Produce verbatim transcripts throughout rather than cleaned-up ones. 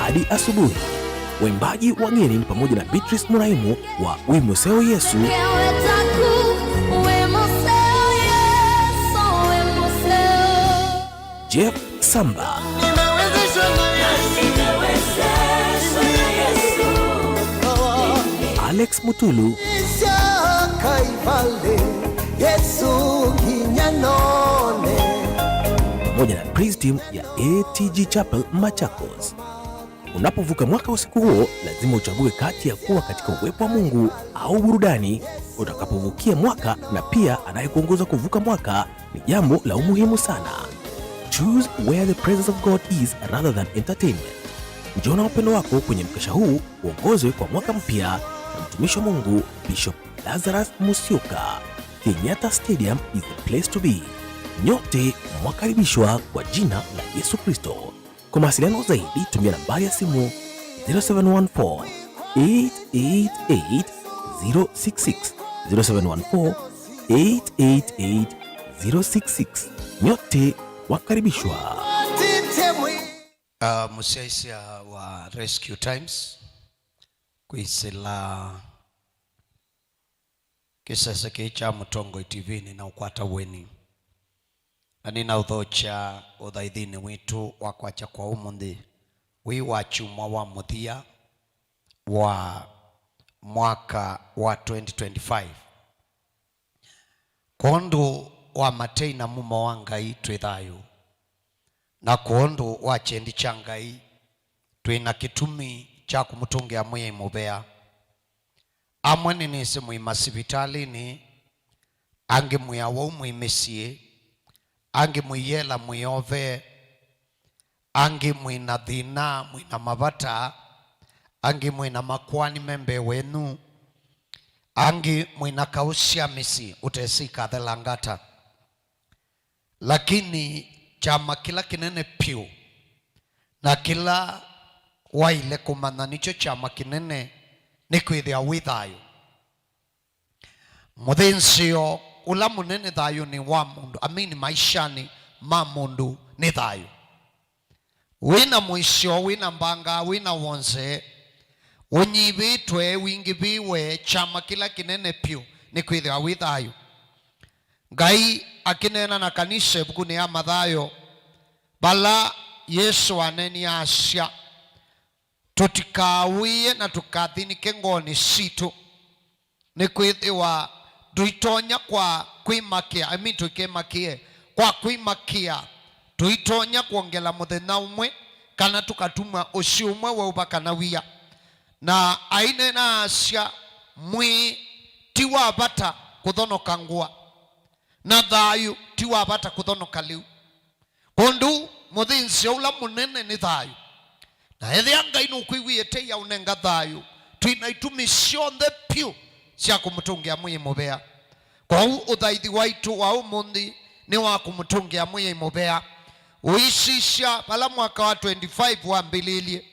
hadi asubuhi. Waimbaji wageni ni pamoja na Beatrice Muraimu wa Wĩ Mũseo Yesũ, Jeff Samba, Alex Mutulu, pamoja na praise team ya A T G Chapel Machakos. Unapovuka mwaka usiku huo, lazima uchague kati ya kuwa katika uwepo wa Mungu au burudani. Utakapovukia mwaka na pia anayekuongoza kuvuka mwaka ni jambo la umuhimu sana. Choose where the presence of God is rather than entertainment. Njoo na wapendwa wako kwenye mkesha huu uongozwe kwa mwaka mpya na mtumishi wa Mungu, Bishop Lazarus Musyoka. Kenyatta Stadium is the place to be. Nyote mwakaribishwa kwa jina la Yesu Kristo. Kwa mawasiliano zaidi, tumia nambari ya simu zero seven one four, eight eight eight, zero six six, zero seven one four, eight eight eight, zero six six. Nyote mwakaribishwa. Uh, mũsyaĩĩsya wa Rescue Times kwĩsĩla kĩsese kĩĩ kya Mũtongoi T V nĩnaũkwata ũeni, na nĩnaũthokya ũthaithinĩ witũ wa kwakya kwa ũmũnthĩ, wĩ wa kyumwa wa mũthya wa mwaka wa twenty twenty-five. Kwondũ wa matei na mumo wa Ngai twĩ thayũ, na kwondũ wa kyendi kya Ngai twĩ na kĩtumi kya kũmũtũngĩa Mwĩai mũvea. Amwe nĩnĩsĩ mwĩ masivitalĩnĩ, angĩ mwĩ awau mwĩ mĩsyĩ, angĩ mwĩ yela mwĩ ove, angĩ mwĩ na thĩna, mwĩ na mavata, angĩ mwĩ na makoani me mbee wenyu, angĩ mwĩ na kaũ sya mĩsyĩ ũtesĩ ikathelangata. Lakini kyama kĩla kĩnene vyũ na kĩla waĩle kũmanya nĩkyo kyama kĩnene nĩ kwĩthĩa wĩ thayũ. Mũthĩnzĩo ũla mũnene thayũnĩ wa mũndũ, I mean, maishanĩ ma mũndũ nĩ thayũ. Wĩ na mũisyo, wĩ na mbanga, wĩ na wonze, ũnyivĩtwe, wingĩvĩwe, kyama kĩla kĩnene vyũ nĩ kwĩthĩwa wĩ thayũ. Ngai akĩneena na kanisa ĩvukunĩ ya Mathayo, vala Yesũ waneenie asya, tũtikawĩe na tũkathĩnĩke ngoonĩ sitũ, nĩkwĩthĩwa tũitonya kwa kwĩmakĩa, I mean, tũikemakĩe kwa kwĩmakĩa, tũitonya kwongela mũthenya ũmwe, kana tũkatumwa ũsyĩ ũmwe weũva kana wia. Na aineena asya, mwĩĩ ti wa vata kũthonoka ngũa, na thayũ ti wa vata kũthonoka lĩu. Kwondũ mũthĩnzĩo ũla mũnene nĩ thayũ. Na ethĩa Ngai nũkwĩw'ĩe tei aũnenga thayũ, twĩ na itumi syonthe vyũ sya kũmũtũngĩa Mwĩai mũvea. Kwoou ũthaithi waitũ wa ũmũnthĩ nĩ wa kũmũtũngĩa Mwĩai mũvea. Ũisisya vala mwaka wa twenty-five wambĩlĩĩlye,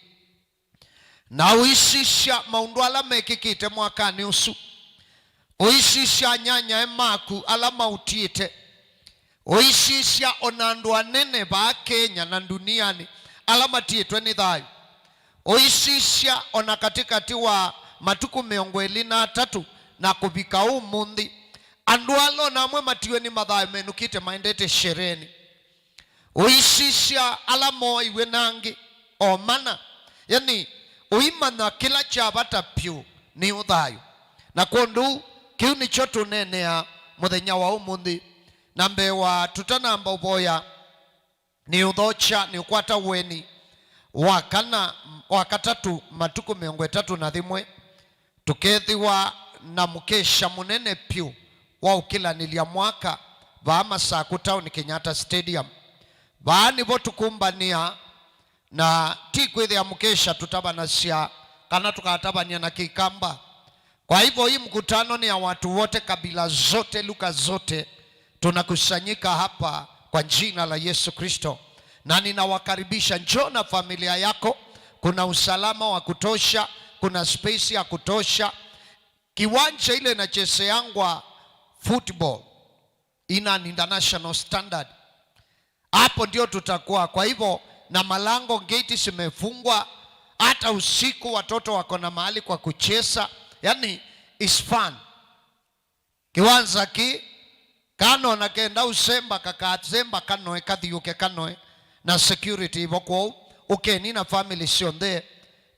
na ũisisya maũndũ ala mekĩkĩte mwakanĩ ũsu. Ũisisya anyanyae maku ala maũtiĩte. Ũisisya o na andũ anene vaa Kenya na ndunianĩ ala matiĩtwe nĩ thayũ. Ũisisya o na katĩkatĩ wa matukũ mĩongo ĩlĩ na atatũ na kũvika ũmũnthĩ, andũ ala o na amwe matiwe nĩ mathayũ menũkĩte maendete sherehenĩ. Ũisisya ala mooiwe na angĩ o mana. Yani, ũimanya kĩla kya vata vyũ nĩ ũthayũ. Na kwondũ kĩu nĩkyo tũneenea mũthenya wa ũmũnthĩ. Na mbee wa tũtanamba ũvoya, nĩũthokya, nĩũkwata ũeni wa kana, wa katatũ matukũ mĩongo ĩtatũ na yĩmwe, tũkethĩwa na mũkesha mũnene vyũ wa ũkĩlanĩlya mwaka vaa Masakũ Town, Kenyatta Stadium. Vaa nĩvo tũkũmbanĩa, na ti kwĩthĩa mũkesha tũtavanasya kana tũkatavany'a na Kĩkamba. Kwa hivyo hii mkutano ni ya watu wote, kabila zote, lugha zote. Tunakusanyika hapa kwa jina la Yesu Kristo. Na ninawakaribisha, njoo na familia yako. Kuna usalama wa kutosha, kuna space ya kutosha. Kiwanja ile inachezeangwa football in an international standard. Hapo ndio tutakuwa. Kwa hivyo, na malango, gate zimefungwa, Hata usiku watoto wako na mahali kwa kucheza, yani is fun. Kiwanza ki, kana ona kenda usemba, kakasemba kanoe, kathiũke kanoe, na security ivo. Kwoou, ũkeni na family syonthe,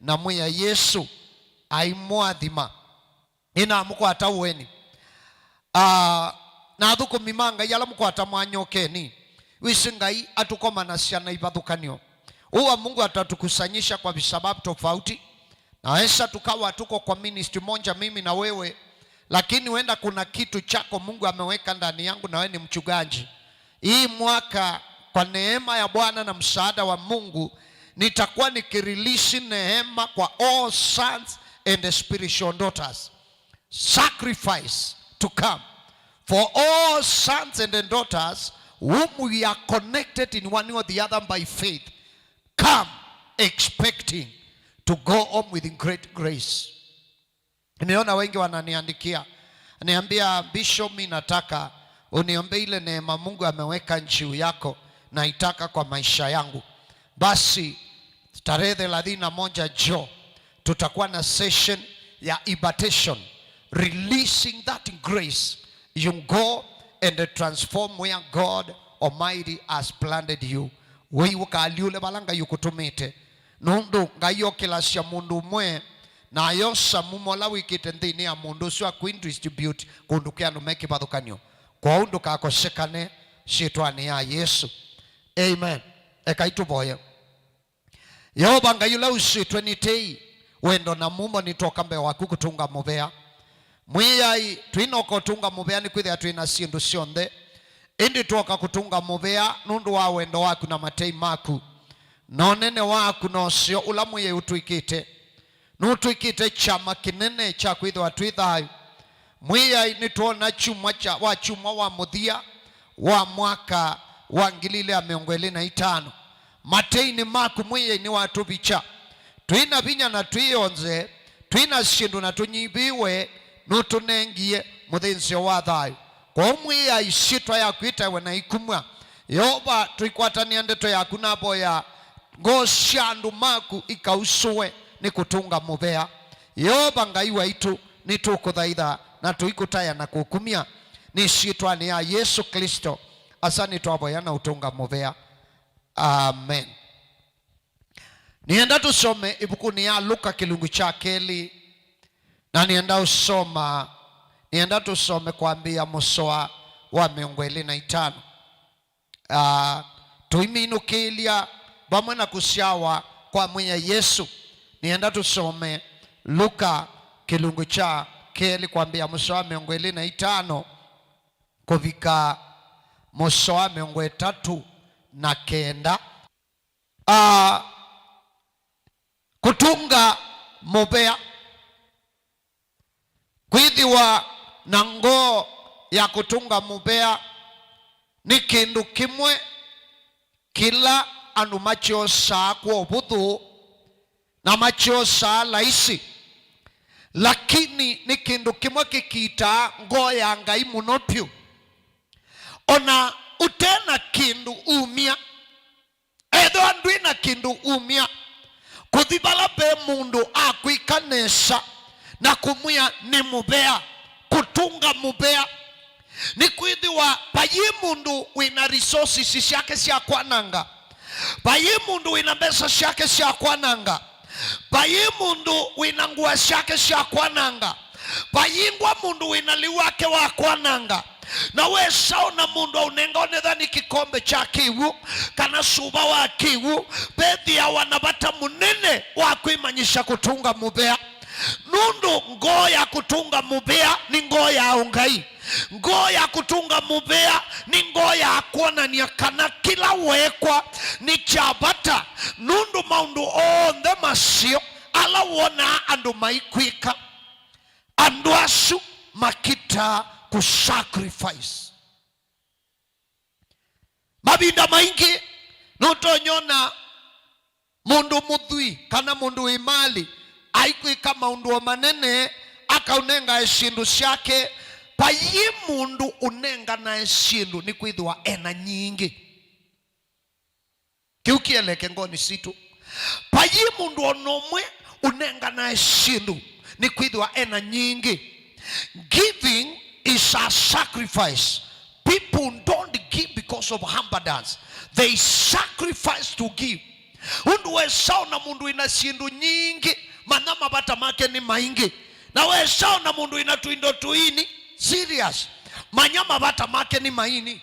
na mwĩa Yesũ aimwathima. Nĩnamũkwata ũeni. Ah, na athũkũmi ma Ngai ala mũkwata mwanya ũkeni. Wĩsĩ Ngai atũkomanasya na ivathũkany'o. Huwa Mungu atatukusanyisha kwa visababu tofauti. Naweza tukawa tuko kwa ministry moja mimi na wewe, lakini huenda kuna kitu chako Mungu ameweka ndani yangu na wewe ni mchungaji. Hii mwaka, kwa neema ya Bwana na msaada wa Mungu, nitakuwa nikirelease neema kwa all sons and spiritual daughters. Sacrifice to come. For all sons and daughters whom we are connected in one way or the other by faith, come expecting to go home with great grace. Nimeona wengi wananiandikia, niambia, "Bishop, mi nataka uniombee ile neema Mungu ameweka juu yako, naitaka kwa maisha yangu." Basi, tarehe thelathini na moja jo, tutakuwa na session ya impartation, releasing that grace. You go and transform where God Almighty has planted you. Wei ũkalyũle vala Ngai ũkũtũmĩte. Nũndũ Ngai okĩlasya mũndũ ũmwe, na ayosa muma ũla wĩkĩte nthĩnĩ ya mũndũ ũsu, akũdistribute kũndũ kwĩ andũ me kĩvathũkany'o. Kwoou ndũkakosekane syĩtwanĩ ya Yesũ. Amen. Ekai tũvoye. Yeova Ngai ũla ũsĩtwe nĩ tei, wendo na mumo, nĩtwoka mbee waku kũtũnga mũvea. Mwĩai, tũinoka ũtũnga mũvea nĩkwĩthĩa twĩ na syĩndũ syonthe, ĩndĩ twoka kũtũnga mũvea nũndũ wa wendo waku na matei maku, na ũnene waku na ũseo ũla Mwĩai ũtwĩkĩte. Nũtwĩkĩte kyama kĩnene kya kwĩthĩwa twĩ thayũ. Mwĩai, nĩtwona kyumwa kya, wa kyumwa wa mũthya wa mwaka wa ngili ilĩ na mĩongo ĩlĩ na itano. Mateinĩ maku Mwĩai nĩwatũvikya. Twĩ na vinya na twĩ onthe, twĩ na syĩndũ na tũnyivĩwe, nũtũnengie mũthĩnzĩo wa thayũ. Kwoou Mwĩai, syĩtwa yaku ĩtaĩwe na ikumw'a. Yeova, tũikwatanĩa ndeto yaku, navoya ngoo sya andũ maku ikausũwe nĩ kũtũnga mũvea. Yeova Ngai waitũ, nĩtũkũthaitha na tũikũtaĩa na kũkumya nĩ syĩtwanĩ ya Yesũ Klĩsto. Asa nĩtwavoya na ũtũnga mũvea. Amen. Nĩenda tũsome ĩvukunĩ ya Luka kĩlungu kya kelĩ, na nĩenda ũsoma, nĩenda tũsome kwambĩĩa mũsoa wa mĩongo ĩlĩ na itano. Ah, tũiminũkĩĩlya vamwe na kũsyawa kwa Mwĩai Yesũ. Nĩenda tũsome Luka kĩlungu kya kelĩ kwambĩĩa mũsoa wa mĩongo ĩlĩ na itano kũvika mũsoa wa mĩongo ĩtatũ na kenda. Ah, kũtũnga mũvea. Kwĩthĩwa na ngoo ya kũtũnga mũvea nĩ kĩndũ kĩmwe kĩla andũ makyosaa kwa ũvũthũ na makyosaa laisi, lakini nĩ kĩndũ kĩmwe kĩkitaa ngoo ya Ngai mũno vyũ. O na ũte na kĩndũ umya, ethĩwa ndwĩ na kĩndũ umya, kũthi vala ve mũndũ akwĩka nesa na kũmwĩa nĩ mũvea, kũtũnga mũvea. Nĩkwĩthĩwa vayĩ mũndũ wĩ na resources syake sya kwananga, vayĩ mũndũ wĩ na mbesa syake sya kwananga, vayĩ mũndũ wĩ na ngũa syake sya kwananga, vayĩngwa mũndũ wĩ na lĩu wake wa kwananga. Na wesa ona mũndũ aũnenga onetha nĩ kĩkombe kya kĩw'ũ kana suva wa kĩw'ũ, vethĩawa na vata mũnene wa kwĩmanyĩsya kũtũnga mũvea. Nũndũ ngoo ya kũtũnga mũvea nĩ ngoo ya ũngai. Ngoo ya kũtũnga mũvea nĩ ngoo ya kwonany'a kana kĩla weekwa nĩ kya vata, nũndũ maũndũ onthe maseo ala wonaa andũ maikwĩka, andũ asu makitaa kũsacrifice. Mavinda maingĩ nũtonyona mũndũ mũthwii kana mũndũ wĩ malĩ aikwĩka maũndũ o manene, akaũnengae syĩndũ syake. Vayĩ mũndũ ũnenganae syĩndũ nĩkwĩthĩwa ena nyingĩ. Kĩu kĩeleke ngoonĩ sitũ. Vayĩ mũndũ o na ũmwe ũnenganae syĩndũ nĩkwĩthĩwa e na nyingĩ. Giving is a sacrifice. People don't give because of abundance. They sacrifice to give. Ũndũ wesa o na mũndũ wĩ na syĩndũ nyingĩ, manya mavata make nĩ maingĩ. Na wesa o na mũndũ wĩ na tũindo tũini, serious, manya mavata make nĩ maini.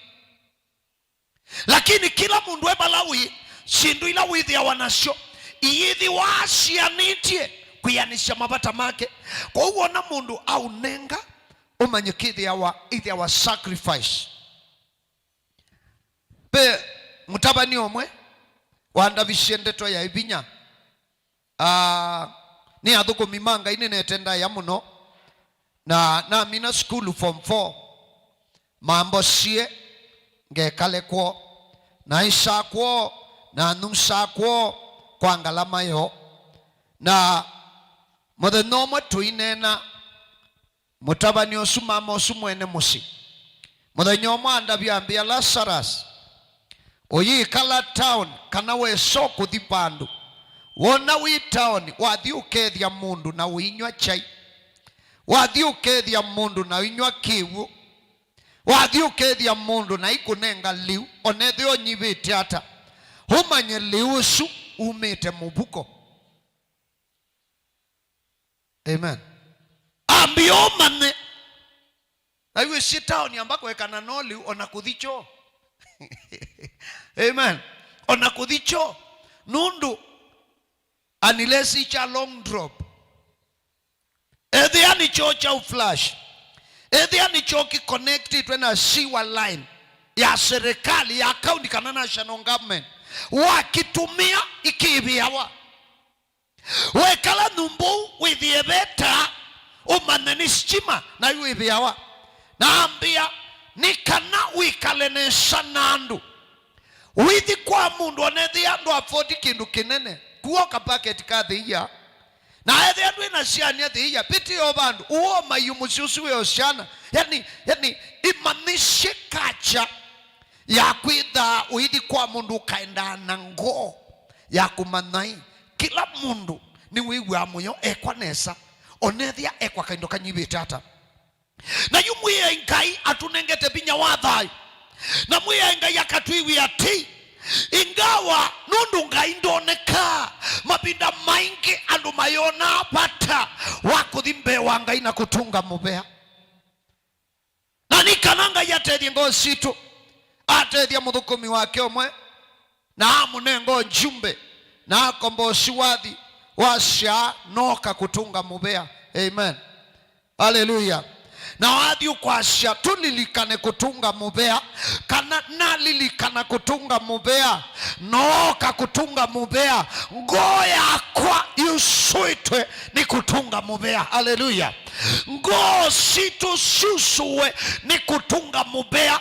Lakini kĩla mũndũ e vala wĩ, syĩndũ ila wĩthĩawa nasyo iyĩthĩwa sianĩtye kwĩanĩsya mavata make. Kwoou wona mũndũ aũnenga, ũmanye kĩthĩawa, ĩthĩawa sacrifice. Ve mũtavany'a ũmwe wandavisye ndeto ya ĩvinya. Ah, nĩ athũkũmi ma Ngai nĩnete ndaĩa mũno, na namina sukulu form four, mambosie ngekale kwoo, naĩsaa kwoo, nanyusaa kwoo kwa ngalama yoo. Na mũthenya ũmwe tũineena, mũtavany'a ũsu mama ũsu mwene mũsyĩ, mũthenya ũmwe andavya, ambĩa, "Lazarus, ũyĩkala town kana wesa kũthi vandũ? Wona wĩ town, wathi ũkethya mũndũ na ũinywa kyai, wathi ũkethya mũndũ na ũinywa kĩw'ũ, wathi ũkethya mũndũ na ikũnenga lĩu, onethĩa ũnyivĩte ata, ũmanye lĩu ũsu umĩte mũvuko." Amen. Ambĩa ũmanye. Na yu ĩsyĩ taoni amba kwekana no lĩu ona kũthi kyoo. Amen. Ona kũthi kyoo. Nũndũ unless ikya long drop. Ethĩa nĩ kyoo kya flash. Ethĩa nĩ kyoo kĩconnectitwe na sewer line ya serikali, ya county kana national government. Wakĩtũmĩa ikĩvĩawa. Wekala nyũmba ũu wĩthĩe ve taa, ũmanye nĩ sitima, na yu ĩvĩawa. Na ambĩa, nĩ kana wĩkale nesa na andũ. Ũithi kwa mũndũ, onethĩa ndũ afford kĩndũ kĩnene, kua kapaketi ka thĩia. Na ethĩa ndwĩ na syana thĩia, vĩtĩo vandũ, ũo maiũ mũsyĩ ũsu wĩ o syana. Yani, yani, ĩmanyĩsye kacha ya kwĩthaa ũithi kwa mũndũ ũkaendaa na ngoo ya kũmanya ĩ, kĩla mũndũ nĩwĩw'aa mũyo ekwa nesa, onethĩa ekwa kaindo kanyivĩte ata. Na yu Mwĩai Ngai atũnengete vinya wa thayũ, na Mwĩai Ngai akatwĩw'ĩa tei, ingawa nũndũ Ngai ndonekaa, mavinda maingĩ andũ mayonaa vata wa kũthi mbee wa Ngai na kũtũnga mũvea. Na nĩ kana Ngai atethye ngoo sitũ, atethya mũthũkũmi wake ũmwe, na amũnenga ũjumbe, na akombosi wathi, wasya, nooka kũtũnga mũvea. Amen. Haleluya. Na wathi ũkwasya, tũlilikane kũtũnga mũvea, kana nalilikana kũtũnga mũvea, nooka kũtũnga mũvea, ngoo yakwa yusũĩtwe nĩ kũtũnga mũvea. Haleluya. Ngoo sitũ syusũwe nĩ kũtũnga mũvea.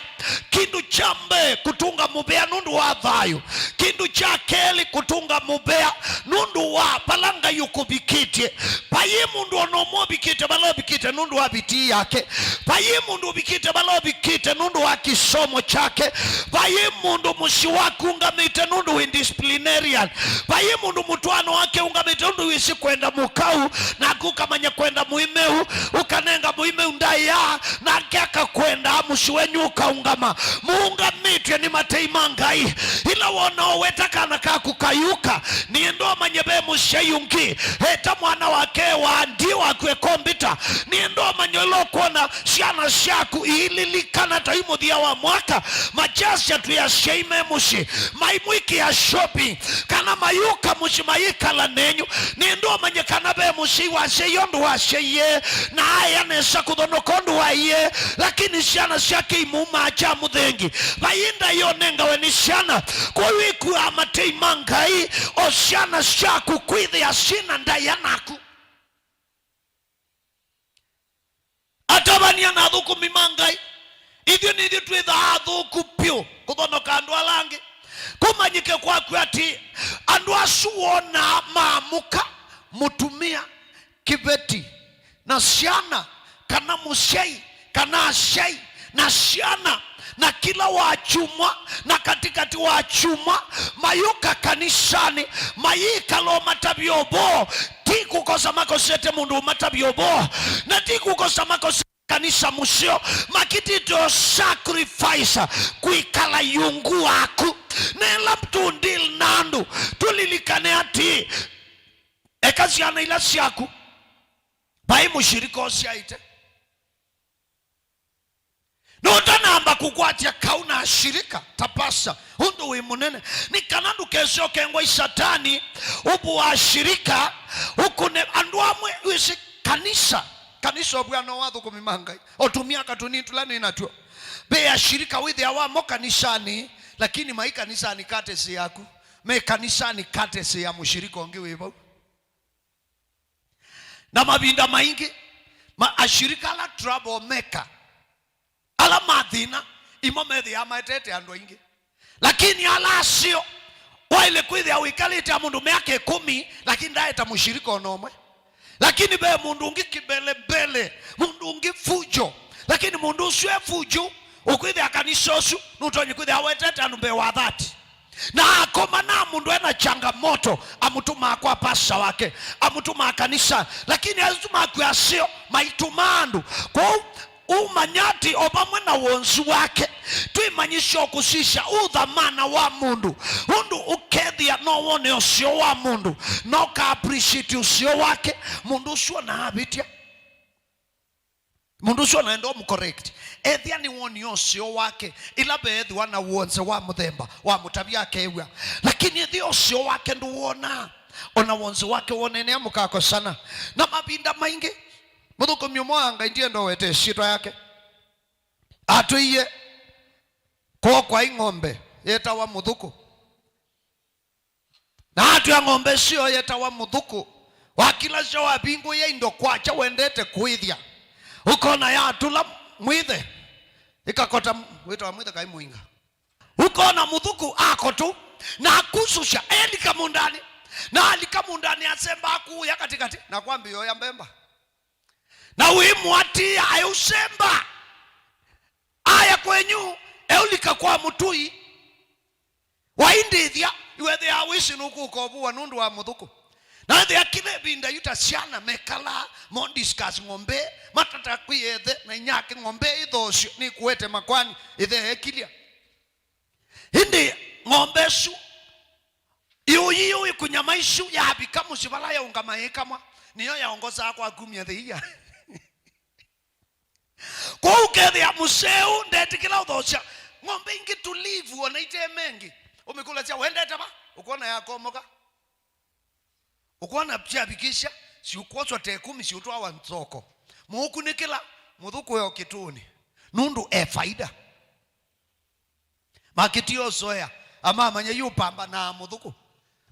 Kĩndũ kya mbee, kũtũnga mũvea nũndũ wa thayũ. Kĩndũ kya kelĩ, kũtũnga mũvea nũndũ wa vala Ngai ũkũvikĩtye. Vayĩ mũndũ o na ũmwe ũvikĩte vala ũvikĩte nũndũ wa vitii yake. Vayĩ mũndũ ũvikĩte vala ũvikĩte nũndũ wa kĩsomo kyake. Vayĩ mũndũ mũsyĩ waku ũngamĩte nũndũ wĩ disciplinarian. Vayĩ mũndũ mũtwaano wake ũngamĩte nũndũ wĩsĩ kwenda mũkau, naku ũkamanya kwenda mũimeu, ũkanenga mũimeu ndaĩa, nake akakwenda, mũsyĩ wenyu ũkaũngama. Mũũngamĩtw'e nĩ matei ma Ngai. Ĩla wona ũweta kana kaku kayũka, nĩenda ũmanye ve mũsyai ũngĩ. Eta mwana wake wa ndiĩ waku e kombita. Nĩenda ũmanye ĩla ũkwona syana syaku iililikana ta yu mũthya wa mwaka, makyasya twĩ asyai me mũsyĩ, maimwĩkĩa shopping, kana mayũka mũsyĩ mayĩkala nenyu. Nĩenda ũmanye kana ve mũsyai wasyaie ũndũ wasyaie, na aĩa nesa kũthonoka ũndũ waie, lakini syana syake imumaa kya mũthengi. Vai ndaĩa ũnengawe nĩ syana, kwoou ĩkuaa matei ma Ngai, o syana syaku kwĩthĩa syĩ na ndaĩa naku. Atavany'a na athũkũmi ma Ngai, ithyĩ nĩthyĩ twĩthaa athũku vyũ kũthonoka andũ ala angĩ. Kũmanyĩke kwaku atĩ andũ asu wonaa maamũka, mũtumĩa, kĩveti, na syana, kana mũsyai, kana asyai, na syana, Na kĩla wakyumwa na katĩkatĩ wa kyumwa, mayũka kanisanĩ, mayĩkala ũmatavya ũvoo, ti kũkosa makosete mũndũ ũmatavya ũvoo, na ti kũkosa makosete kanisa mũseo, makitĩte o sacrifice kwĩkala yungu waku. Nela tũndĩl na andũ, tũlilikane atĩĩ, eka syana ila syaku, vai mũshirika ũsyaĩte. Nũtanamba kũkwatya kau na ashirika ta pasta, ũndũ wĩ mũnene, nĩ kana ndũkesyoke ngwa Satani ũvũa ashirika, ũkũne andũ amwe. Wĩsĩ kanisa, kanisa ũvw'ano wa athũkũmi ma Ngai, o tũmyaka tũnini tũla nĩ natw'o. Ve ashirika wĩthĩawa mo kanisanĩ, lakini mai kanisanĩ katesi yaku, me kanisanĩ katesi ya mũshirika ũngĩ wĩ vau. Na mavinda maingĩ, ma, ashirika ala trouble maker, ala ma thĩna, imo methĩaa maetete andũ aingĩ. Lakini ala aseo, waĩle kwĩthĩa wĩkalĩte na mũndũ myaka ĩkũmi, lakini ndaeta mũshirika o na ũmwe. Lakini ve mũndũ ũngĩ kĩmbelembele, mũndũ ũngĩ fujo. Lakini mũndũ ũsu e fujo, ũkwĩthĩa kanisa ũsu, nũtonye kwĩthĩa awetete andũ mbee wa thirty. Na akoma na mũndũ ena changamoto, amũtũmaa kwa pasta wake, amũtũmaa kanisa, lakini asu maku aseo maitũma andũ. Kwoou, ũmanya atĩ o vamwe na wonzu wake, twĩmanyĩsye o kũsisya ũthamana wa mũndũ, ũndũ ũkethĩa no wone ũseo wa mũndũ, no ka appreciate ũseo wake, mũndũ ũsu ona avĩtya. Mũndũ ũsu ona enda ũmũcorrect. Ethĩa nĩwonie ũseo wake, ĩla veethĩwa na wonze wa mũthemba, wamũtavya akew'a. Lakini ethĩa ũseo wake ndũwonaa, ona wonze wake wonene amũkakosana. Na mavinda maingĩ, mũthũkũmi ũmwe wa Ngai, ndienda ũwete ĩsyĩtwa yake, atwĩie kwoo kwaĩ ng'ombe yetawa Mũthũkũ. Na atwĩa ng'ombe ĩsu yetawa Mũthũkũ, wakilasya wavingũĩa indo kwakya wendete kũĩthya, ũkona yatũla mwĩthe, ĩkakota m-, wĩtawa mwĩthe kaĩ mũinga. Ũkona Mũthũkũ akotu, na akusũsya, elika mũndanĩ, na alika mũndanĩ asemba akũũya katĩkatĩ, na kwambĩĩa ũya mbemba. Na ũimũatĩĩa aĩ ũsemba. Aya kwenyu, eũlika kwa mũtũi. Waindĩthya, iwethĩaa wĩsĩ nũkũka ũvũwa nũndũ wa Mũthũkũ. Na ethĩa kĩla ĩvinda yu ta syana mekalaa, mo discuss ng'ombe, matata kwĩ ethe na inyake ng'ombe ĩthoosyo nĩkũete makwani, ĩthe ekilya. Ĩndĩ ng'ombe ĩsu, ĩũyĩũĩ kũnyama isu yavika mũsyĩ vala yaũngama ĩkamwa, nĩyo yaongosaa kwa kumya thĩia. Kwoou ũkethĩa mũseo ndetĩkĩla ũthoosya ng'ombe ingĩ tulivu ona ite mengi. Ũmĩkũlasya, "Wendete va?" Ũkwona yakomoka. Ũkwona syavikĩsya, siũkwoswa ta ĩkũmi siũtwawa nthoko. Mũũkunĩkĩla, Mũthũkũ e o kĩtũũnĩ. Nũndũ e faida. Makĩtie ũsoea, amamanya yu ũpambanaa Mũthũkũ.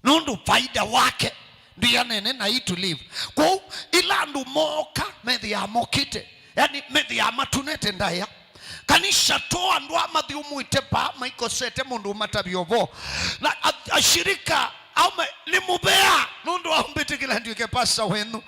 Nũndũ faida wake ndwĩanene na hii to live. Kwoou, ila andũ mooka, methĩaa mokĩte, yani, methĩaa matunĩte ndaĩa. Kanisa to andũ a mathyũmũĩte vaa maikosete mũndũ ũmatavya ũvoo. Na a-, ashirika Aume, nĩ mũvea nũndũ wa ũmbĩtĩkĩla nduĩke pasta wenyu.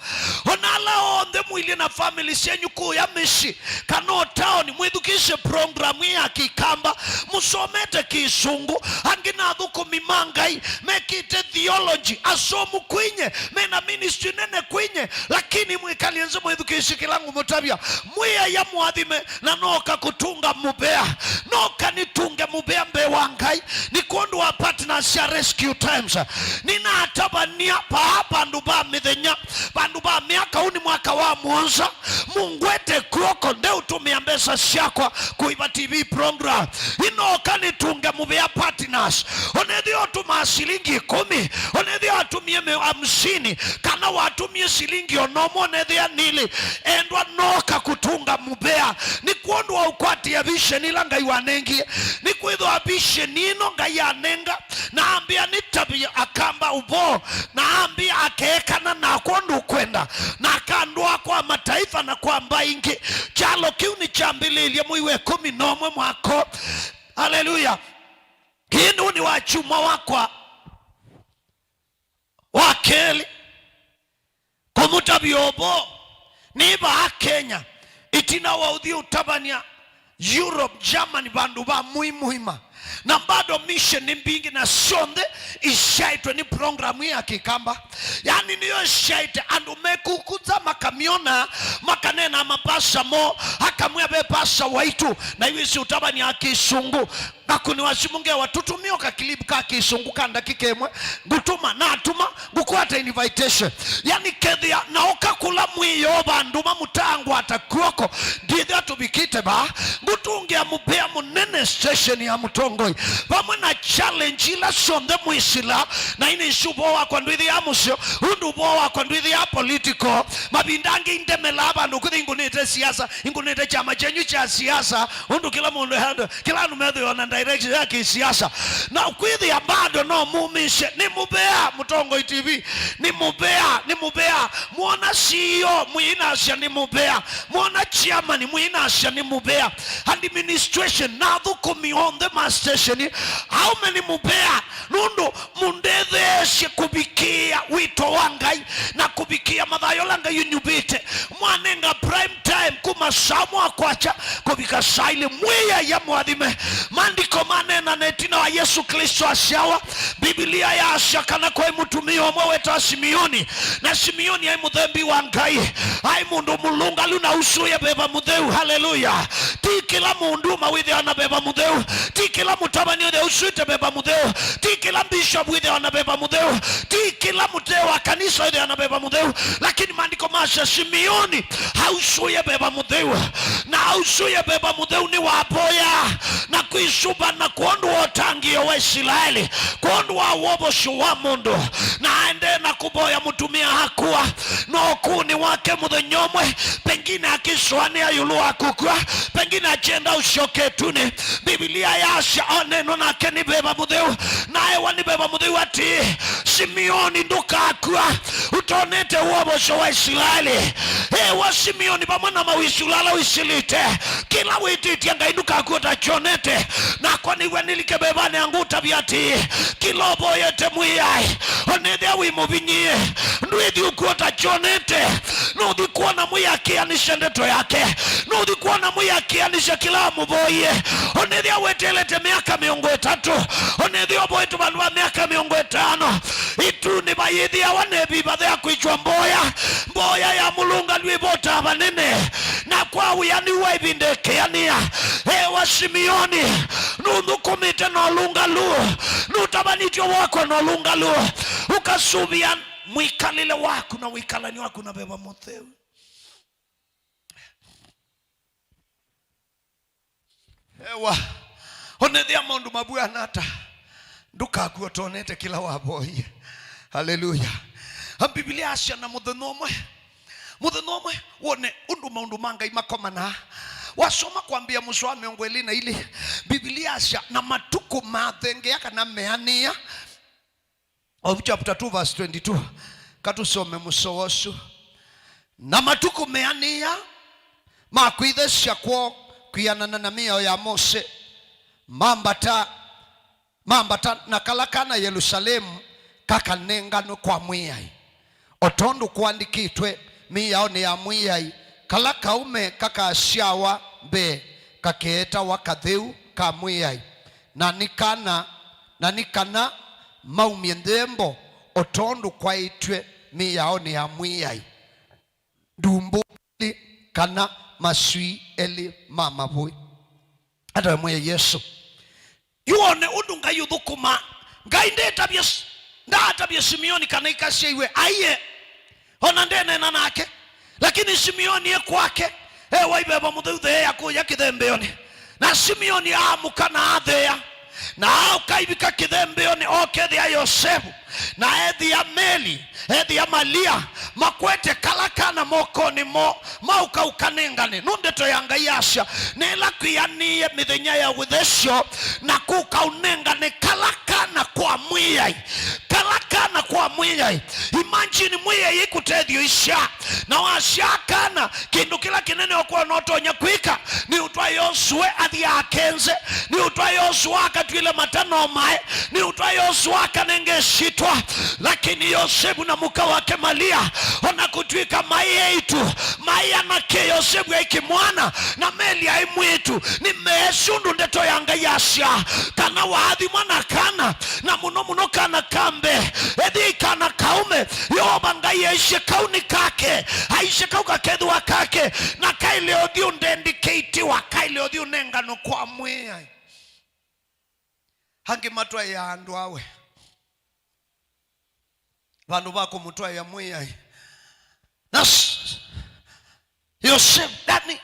Ona ala onthe mũilye na family syenyu kũya mĩsyĩ kana o taoni, mwĩthukĩĩsye program ĩĩ ya Kĩkamba, mũsomete Kĩsũngũ, angĩ na athũkũmi ma Ngai mekĩte theology, asomu kwinye, mena ministry nene kwinye, lakini mwĩkalye nzĩ mwĩthukĩĩsye kĩla ngũmũtavya. Mwĩai amũathime, na nooka kũtũnga mũvea. Nooka nĩtũnge mũvea mbee wa Ngai, nĩ kwondũ wa partners sya Rescue Times. Nĩnatavany'a vaa vandũ va mĩthenya, vandũ va myaka, ũũ nĩ mwaka wa mũonza, mũngwete kw'oko, ndeũtũmĩa mbesa syakwa kũiva T V program. Nĩnooka nĩtũnge mũvea partners. Onethĩa ũtũmaa silingi ĩkũmi, onethĩa watũmie mĩ-, hamsini, kana watũmie silingi ona ũmwe, onethĩa nilĩ, endwa, nooka kũtũnga mũvea. Nĩ kwondũ wa ũkwatĩa vision ila Ngai wanengie. Nĩkwĩthĩwa vision ĩno Ngai anenga, na ambĩa nĩtavye Akamba ũvoo, na ambĩa akeekana nakwa ũndũ ũkwenda, na akandwaa kwa mataifa na kwa mbaĩ ingĩ. Kyalo kĩu nĩkyambĩlĩĩlye mwei wa ĩkũmi na ũmwe mwaka ũũ. Haleluya! Kĩndũ nĩ wa kyumwa wakwa wa kelĩ kũmũtavya ũvoo nĩ vaa Kenya, ĩtina wa ũthiĩ ũtavany'a Europe, Germany, vandũ va mũi mũima. Na bado mission nĩ mbingĩ, na syonthe isyaĩtwe nĩ program ya Kĩkamba. Yani nĩyo isyaĩte andũ mekukuza makamyona, makanena mapasa mo, akamwĩa ve pasa waitũ, na iwĩsĩ ũtavany'a Kĩsũngũ. Ngakũnĩwa simũ ngewa, "Tũtũmĩe o ka clip ka Kĩsũngũ ka ndakĩka ĩmwe." Ngũtũma, natũma, ngũkwata invitation. Yani kethĩa na ũka kũla mwĩoo vandũ mamũtangwata kw'oko, ndĩthĩa tũvikĩte vaa. Ngũtũngĩa mũvea mũnene station ya mũtongoi, vamwe na challenge ila syonthe mwĩsila, na inĩ isu ũvoo wakwa ndwĩthĩaa mũseo, ũndũ ũvoo wakwa ndwĩthĩaa political. Mavinda angĩ indemelaa vandũ kwĩthĩa ingũnĩte siasa, ingũnĩte kyama kyenyu kya siasa, ũndũ kĩla mũndũ handũ, kĩla andũ methĩwa na direction ya kĩsiasa. Na kwĩthĩa bado no mumisye, nĩ mũvea, Mũtongoi T V, nĩ mũvea, nĩ mũvea. Mwona C E O, mwĩinasya nĩ mũvea. Mwona chairman, mwĩinasya nĩ mũvea. Administration, na athũkũmi onthe ma station, aume nĩ mũvea. Nũndũ mũndetheesye kũvikĩĩa wĩto wa Ngai na kũvikĩĩa mathayũ ala Ngai ũnyuvĩte. Mwanenga prime time kuma saa mwa kwakya kũvika saa ilĩ. Mwĩai amũathime. Maandĩko manena na ĩtina wa Yesũ Klĩsto asyawa, Mbivilia yaasya kana kwaĩ mũtumĩa ũmwe wetawa Simioni, na Simioni aĩ mũthembi wa Ngai, aĩ mũndũ mũlũngalu na usũĩe Veva Mũtheu. Haleluya! Ti kĩla mũndũ ũma wĩthĩawa na Veva Mũtheu, ti kĩla mũtavany'a wĩthĩawa usũĩte Veva Mũtheu, ti kĩla bishop wĩthĩawa na Veva Mũtheu, ti kĩla mũtee wa kanisa wĩthĩawa na Veva Mũtheu, lakini maandĩko masya Simioni ausũĩe Veva Mũtheu, na ausũĩe Veva Mũtheu nĩwavoya na kwĩsũvana kwondũ wa ũtangĩĩo wa Isilaeli, kwondũ wa wovosyo wa mũndũ, na aendee na kũvoya mũtumĩa akũa, na ũkũũnĩ wake mũthenya ũmwe, pengine akĩsũanĩa ĩũlũ wa kũkw'a, pengine akyenda ũsyoke ĩtunĩ. Mbivilia yasya onenwa nake nĩ Veva Mũtheu, na ewa nĩ Veva Mũtheu atĩĩ, Simioni, ndũkakw'a, ũtonete wovosyo wa Isilaeli. Ewa Simioni vamwe na mawĩsũla ala wĩsĩlĩte, kĩla wĩtĩtye Ngai ndũkakw'a ũtakyonete. Nakwa nĩw'a nĩlike vevanĩ angũtavya atĩĩ, kĩla ũvoyete Mwĩai, onethĩa wĩ mũvinyĩe, ndwĩthi ũkw'a ũtakyonete. Nũthi kwona Mwĩai akĩanĩsya ndeto yake. Nũthi kwona Mwĩai akĩanĩsya kĩla wamũvoie. Onethĩa weteelete myaka mĩongo ĩtatũ. Onethĩa ũvoetwe vandũ va myaka mĩongo ĩtano. Ĩtunĩ vayĩthĩawa na ĩviva ya kwĩkya mboya. Mboya ya mũlũngalu ĩvotaa vanene. Na kwa wĩanĩu wa ĩvinda ĩkĩanĩa, ewa Simioni, nũthũkũmĩte na ũlũngalu. Nũtavanĩtye woko na ũlũngalu. Ũkasuvia mwĩkalĩle waku na wĩkalani waku na Veva Mũtheu. Ewa, onethĩa maũndũ mavw'ana ata, ndũkakw'a ũtonete kĩla wavoie. Haleluya. Mbivilia yasya na mũthenya ũmwe, mũthenya ũmwe wone ũndũ maũndũ ma Ngai makomanaa. Wasoma kwambĩa mũsoa wa mĩongo ĩlĩ na ilĩ, Mbivilia yasya, na matukũ mathengea kana meanĩa, of chapter two verse twenty-two. Katũsome mũsoa ũsu. Na matukũ meanĩa ma kwĩthesya kwoo kwĩanana na mĩao ya Mose, mambata, mambata na kala kana Yelusalemu kakanenganwe kwa Mwĩai, o tondũ kũandĩkĩtwe mĩaonĩ ya Mwĩai, kala kaũme kakasyawa mbee kakeetawa katheu ka Mwĩai, na nĩ kana, na nĩ kana maumye nthembo, o tondũ kwaĩtw'e mĩaonĩ ya Mwĩai, ndumbũ ilĩ kana maswii elĩ ma mavũĩ. Atawe Mwĩai Yesũ. Yu wone ũndũ Ngai ũthũkũmaa. Ngai ndetavye, ndaatavye Simioni kana ikasyaiwe aiye. Ona ndeneena nake. Lakini Simioni e kwake, e wa Veva Mũtheu theea kũya kĩthembeonĩ. Na Simioni aamũka na atheea. Na aũka aivika kĩthembeonĩ, okethĩa Yosevu, na ethĩa Meli, ethĩa Malia, makwete kala kana mokonĩ moo, maũka ũkanengane. Nũ ndeto ya Ngai yasya, nĩla kwĩanĩie mĩthenya ya ũthesyo, na kũka ũnengane kala kana kwa Mwĩai. Kala kana kwa Mwĩai. Imagine Mwĩai ĩkũtethyo isya. Na wasya kana, kĩndũ kĩla kĩnene ũkwona ũtonya kwĩka, nĩ ũtwae Yosue athi akenze, nĩ ũtwae Yosua akatw'ĩle mata na ũmae, nĩ ũtwae Yosua akanenge syĩtwa. Lakini Yosevu na mũka wake Malia, ona kũtw'ĩka ma eĩtu, maĩ anake, Yosevu aĩ kĩmwana, na Meli aĩ mwĩĩtu. Nĩmeesĩ ũndũ ndeto ya Ngai yasyaa, kana waathimwa na kana, na mũno mũno kana ka mbee. Ethĩai kana kaũme, Yeova Ngai aisye kau nĩ kake, aisye kau kakethĩwa kake, na kaĩle ũthiĩ ũndendikeitiwa, kaĩle ũthiĩ ũnenganwe kwa Mwĩai. Angĩ matwaĩaa andũ awe vandũ va kũmũtwaĩa Mwĩai. Na s-, Yosevu, yani,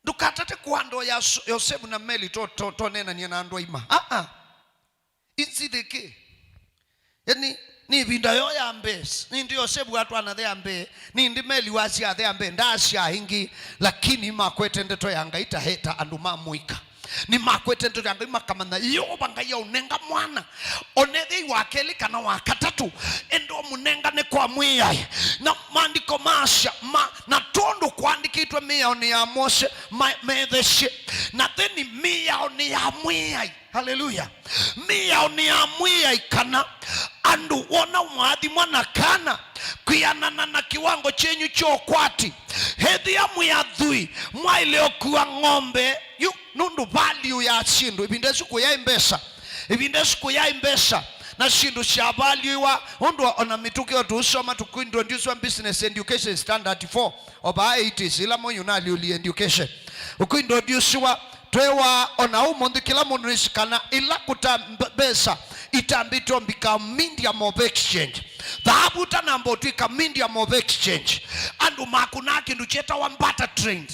ndũkatate kũandũa ya s-, Yosevu na Meli to, to, toneenanie na andũ aima. Aa. Inzithĩkĩ. Yani, nĩ ĩvinda yoo ya mbee. Nĩndĩ Yosevu atwana the ya mbee. Nĩndĩ Meli wasyaa the ya mbee. Ndasyaa ĩngĩ. Lakini makwete ndeto ya Ngai ta heta andũ ma mũika. Nĩmakwete ndeto ya Ngai makamanya Yeova Ngai aũnenga mwana, onethei wa kelĩ kana wa katatũ, enda ũmũnengane kwa Mwĩai. Na maandĩko maasya, ma, na tondũ kwaandĩkĩtwe mĩaonĩ ya Mose, ma, methesye, na theni mĩaonĩ ya Mwĩai. Haleluya! Mĩaonĩ ya Mwĩai kana andũ wona mwathimwa na kana kwĩanana na kĩwango kyenyu kya ũkwati. Ethĩa mwĩ athwii, mwaĩle ũkua ng'ombe yu. Nũndũ value ya syĩndũ, ĩvinda ĩsu kũyaĩ mbesa, ĩvinda ĩsu kũyaĩ mbesa, na syĩndũ sya value wa ũndũ ona mĩtũkĩ o tũũsoma tũkũintroducewa business education standard four, o vaa eighties, ĩla Moi ũnaalyũlie education. Ũkũintroducewa twewa ona ũmũnthĩ kĩla mũndũ nĩsĩ kana ĩla kũta mb-, mbesa itambĩtwe mbika medium of exchange. Thaavu ũtanamba ũtw'ĩka medium of exchange, andũ makũnaa kĩndũ kyetawa barter trade.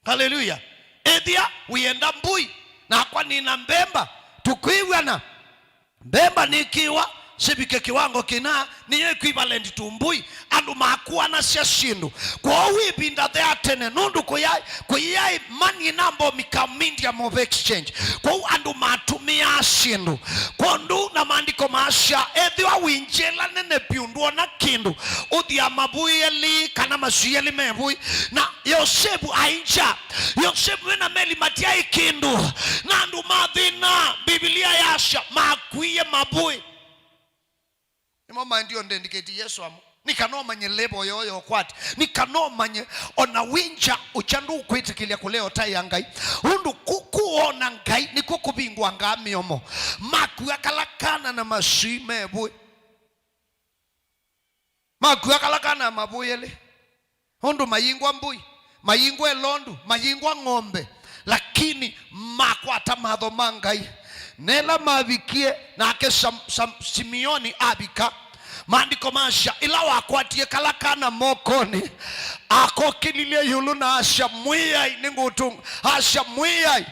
Haleluya. Ethĩa wĩenda mbũi, nakwa nĩna mbemba, tũkwĩw'ana. Mbemba nĩkĩwa sivike kĩwango kĩna, nĩyo equivalent to mbũi. Andũ makuanasya syĩndũ. Kwoou ĩvinda ya tene, nũndũ kũyaĩ, kũyaĩ money namba ũmika medium of exchange. Kwoou andũ matũmĩaa syĩndũ. Kwondũ na maandĩko maasya, ethĩwa wĩ njĩla nene vyũ ndwona kĩndũ, ũthia mavũi elĩ kana masui elĩ me vũi. Na Yosevu aingya. Yosevu we na Meli matyaĩ kĩndũ, na andũ mathĩna. Mbivilia yasya makuie mavũĩ. Nĩmo maendie ũndendikĩti Yesũ amo. Nĩ kana ũmanye level yoo ya ũkwati. Nĩ kana ũmanye ona wĩ ngya ũkya ndũkwĩtĩkĩlya kũlea ũtaĩa Ngai. Ũndũ kũkũona Ngai nĩkw'o kũvingũangaa mĩomo. Makua kala kana na masui me vũĩ. Makua kala kana mavũĩ elĩ. Ũndũ mayingwa mbũi, mayingwa ĩlondu, mayingwa ng'ombe, lakini makwata matho ma Ngai. Na ĩla mavikie, nake Sam-, Sam-, Simioni avika, maandĩko masya, ĩla wakwatie kala kana mokonĩ, akokĩlilye ĩũlũ na asya, "Mwĩai, nĩngũtũnga." Asya, "Mwĩai,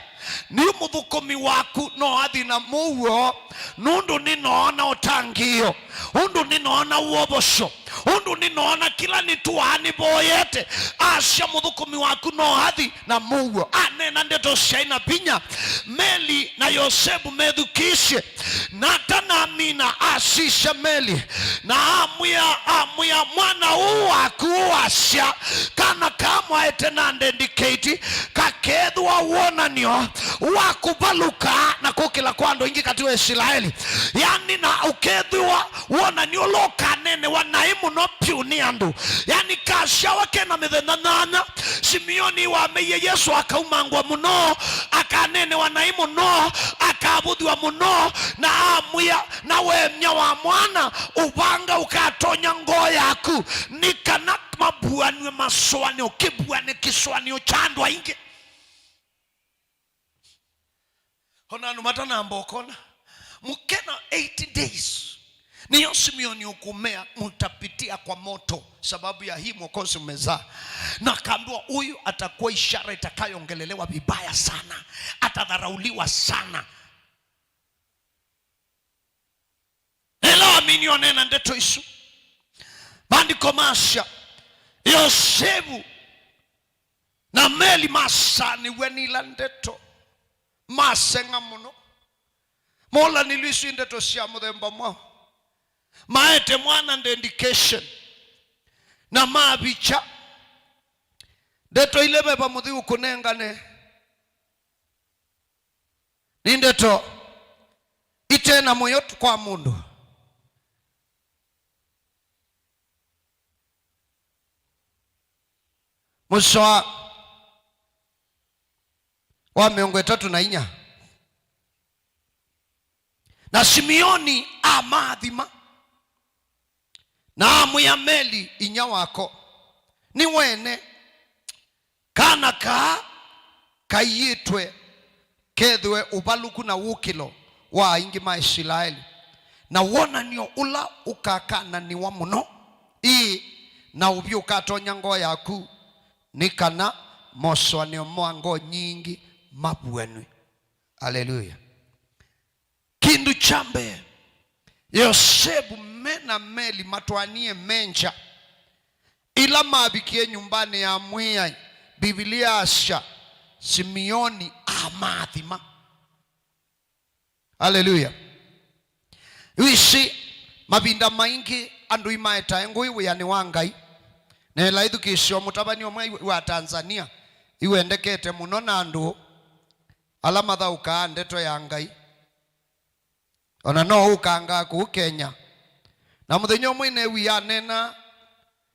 nĩ mũthũkũmi waku no athi na mũuo, nũndũ nĩnoona ũtangĩĩo, ũndũ nĩnoona wovosyo, ũndũ nĩnoona kĩla nĩtũaa nĩvoyete." Asya, "Mũthũkũmi waku no athi na mũuo." Aneena ndeto syaĩ na vinya. Meli na Yosevu methukĩĩsye. Na atanamina, asisya Meli, na amwĩa, amwĩa, "Mwana ũũ waku ũasya, kana kaa mwaete na ndendikĩti, kakethĩwa wonany'o wa kũvalũka na kũkĩla kwa andũ aingĩ katĩ wa Isilaeli." Yani, na ũkethĩwa wonany'o ũla ũkaneenewa naĩ mũno vyũ nĩ andũ. Yani, kasyawa kena mĩthenya nyanya, Simioni wameie Yesũ akaumangwa mũno, akaneenewa naĩ mũno, akavũthw'a mũno, na amwĩa, "Na wemya wa mwana, ũvanga ũkatonya ngoo yaku." Nĩ kana mavuanw'e masũanĩo, kĩvuane kĩsũanĩo kya andũ aingĩ. Ona andũ matanamba ũkona. Mkena eighty days. Niyo Simeoni ukumea, "Mtapitia kwa moto sababu ya hii mwokozi mmezaa." Na akaambiwa, "Huyu atakuwa ishara itakayoongelelewa vibaya sana. Atadharauliwa sana." Ĩla amini oneena ndeto isu, maandĩko masya, Yosevu na Meli masanĩw'e nĩ ila ndeto, maseng'a mũno. Molanilw'e isu ndeto sya mũthemba mwaũ. Maete mwana dedication na mavikya. Ndeto ile veva mũthiu kũnengane nĩ ndeto ite na mũyo kwa mũndũ. Mũsoa wa mĩongo ĩtatũ na inya. Na Simeoni amaathima, na amwĩa Meli inyia wako, nĩwene, kana kaa kaiĩtwe kethĩwe ũvalũku na wũkĩlo wa aingĩ ma Isilaeli, na wonany'o ũla ũkakananĩwa mũno, ĩĩ, na ũvyũ ũkatonya ngoo yaku, nĩ kana mosũanĩo ma ngoo nyingĩ mavuanw'e. Aleluya. Kĩndũ kya mbee, Yosevu me na Meli matwaanie me ngya. Ĩla mavikie nyũmbanĩ ya Mwĩai, Mbivilia yasya, Simeoni amaathima. Aleluya. Wĩsĩ, mavinda maingĩ andũ imaetae ngũĩ wĩanĩ wa Ngai. Na ĩla ĩthukĩĩsyo mũtavany'a ũmwe wa Tanzania iwendekete mũno na andũ ala mathaũkaa ndeto ya Ngai. O na no ũkangaa kũu Kenya. Na mũthenya ũmwe neewie aneena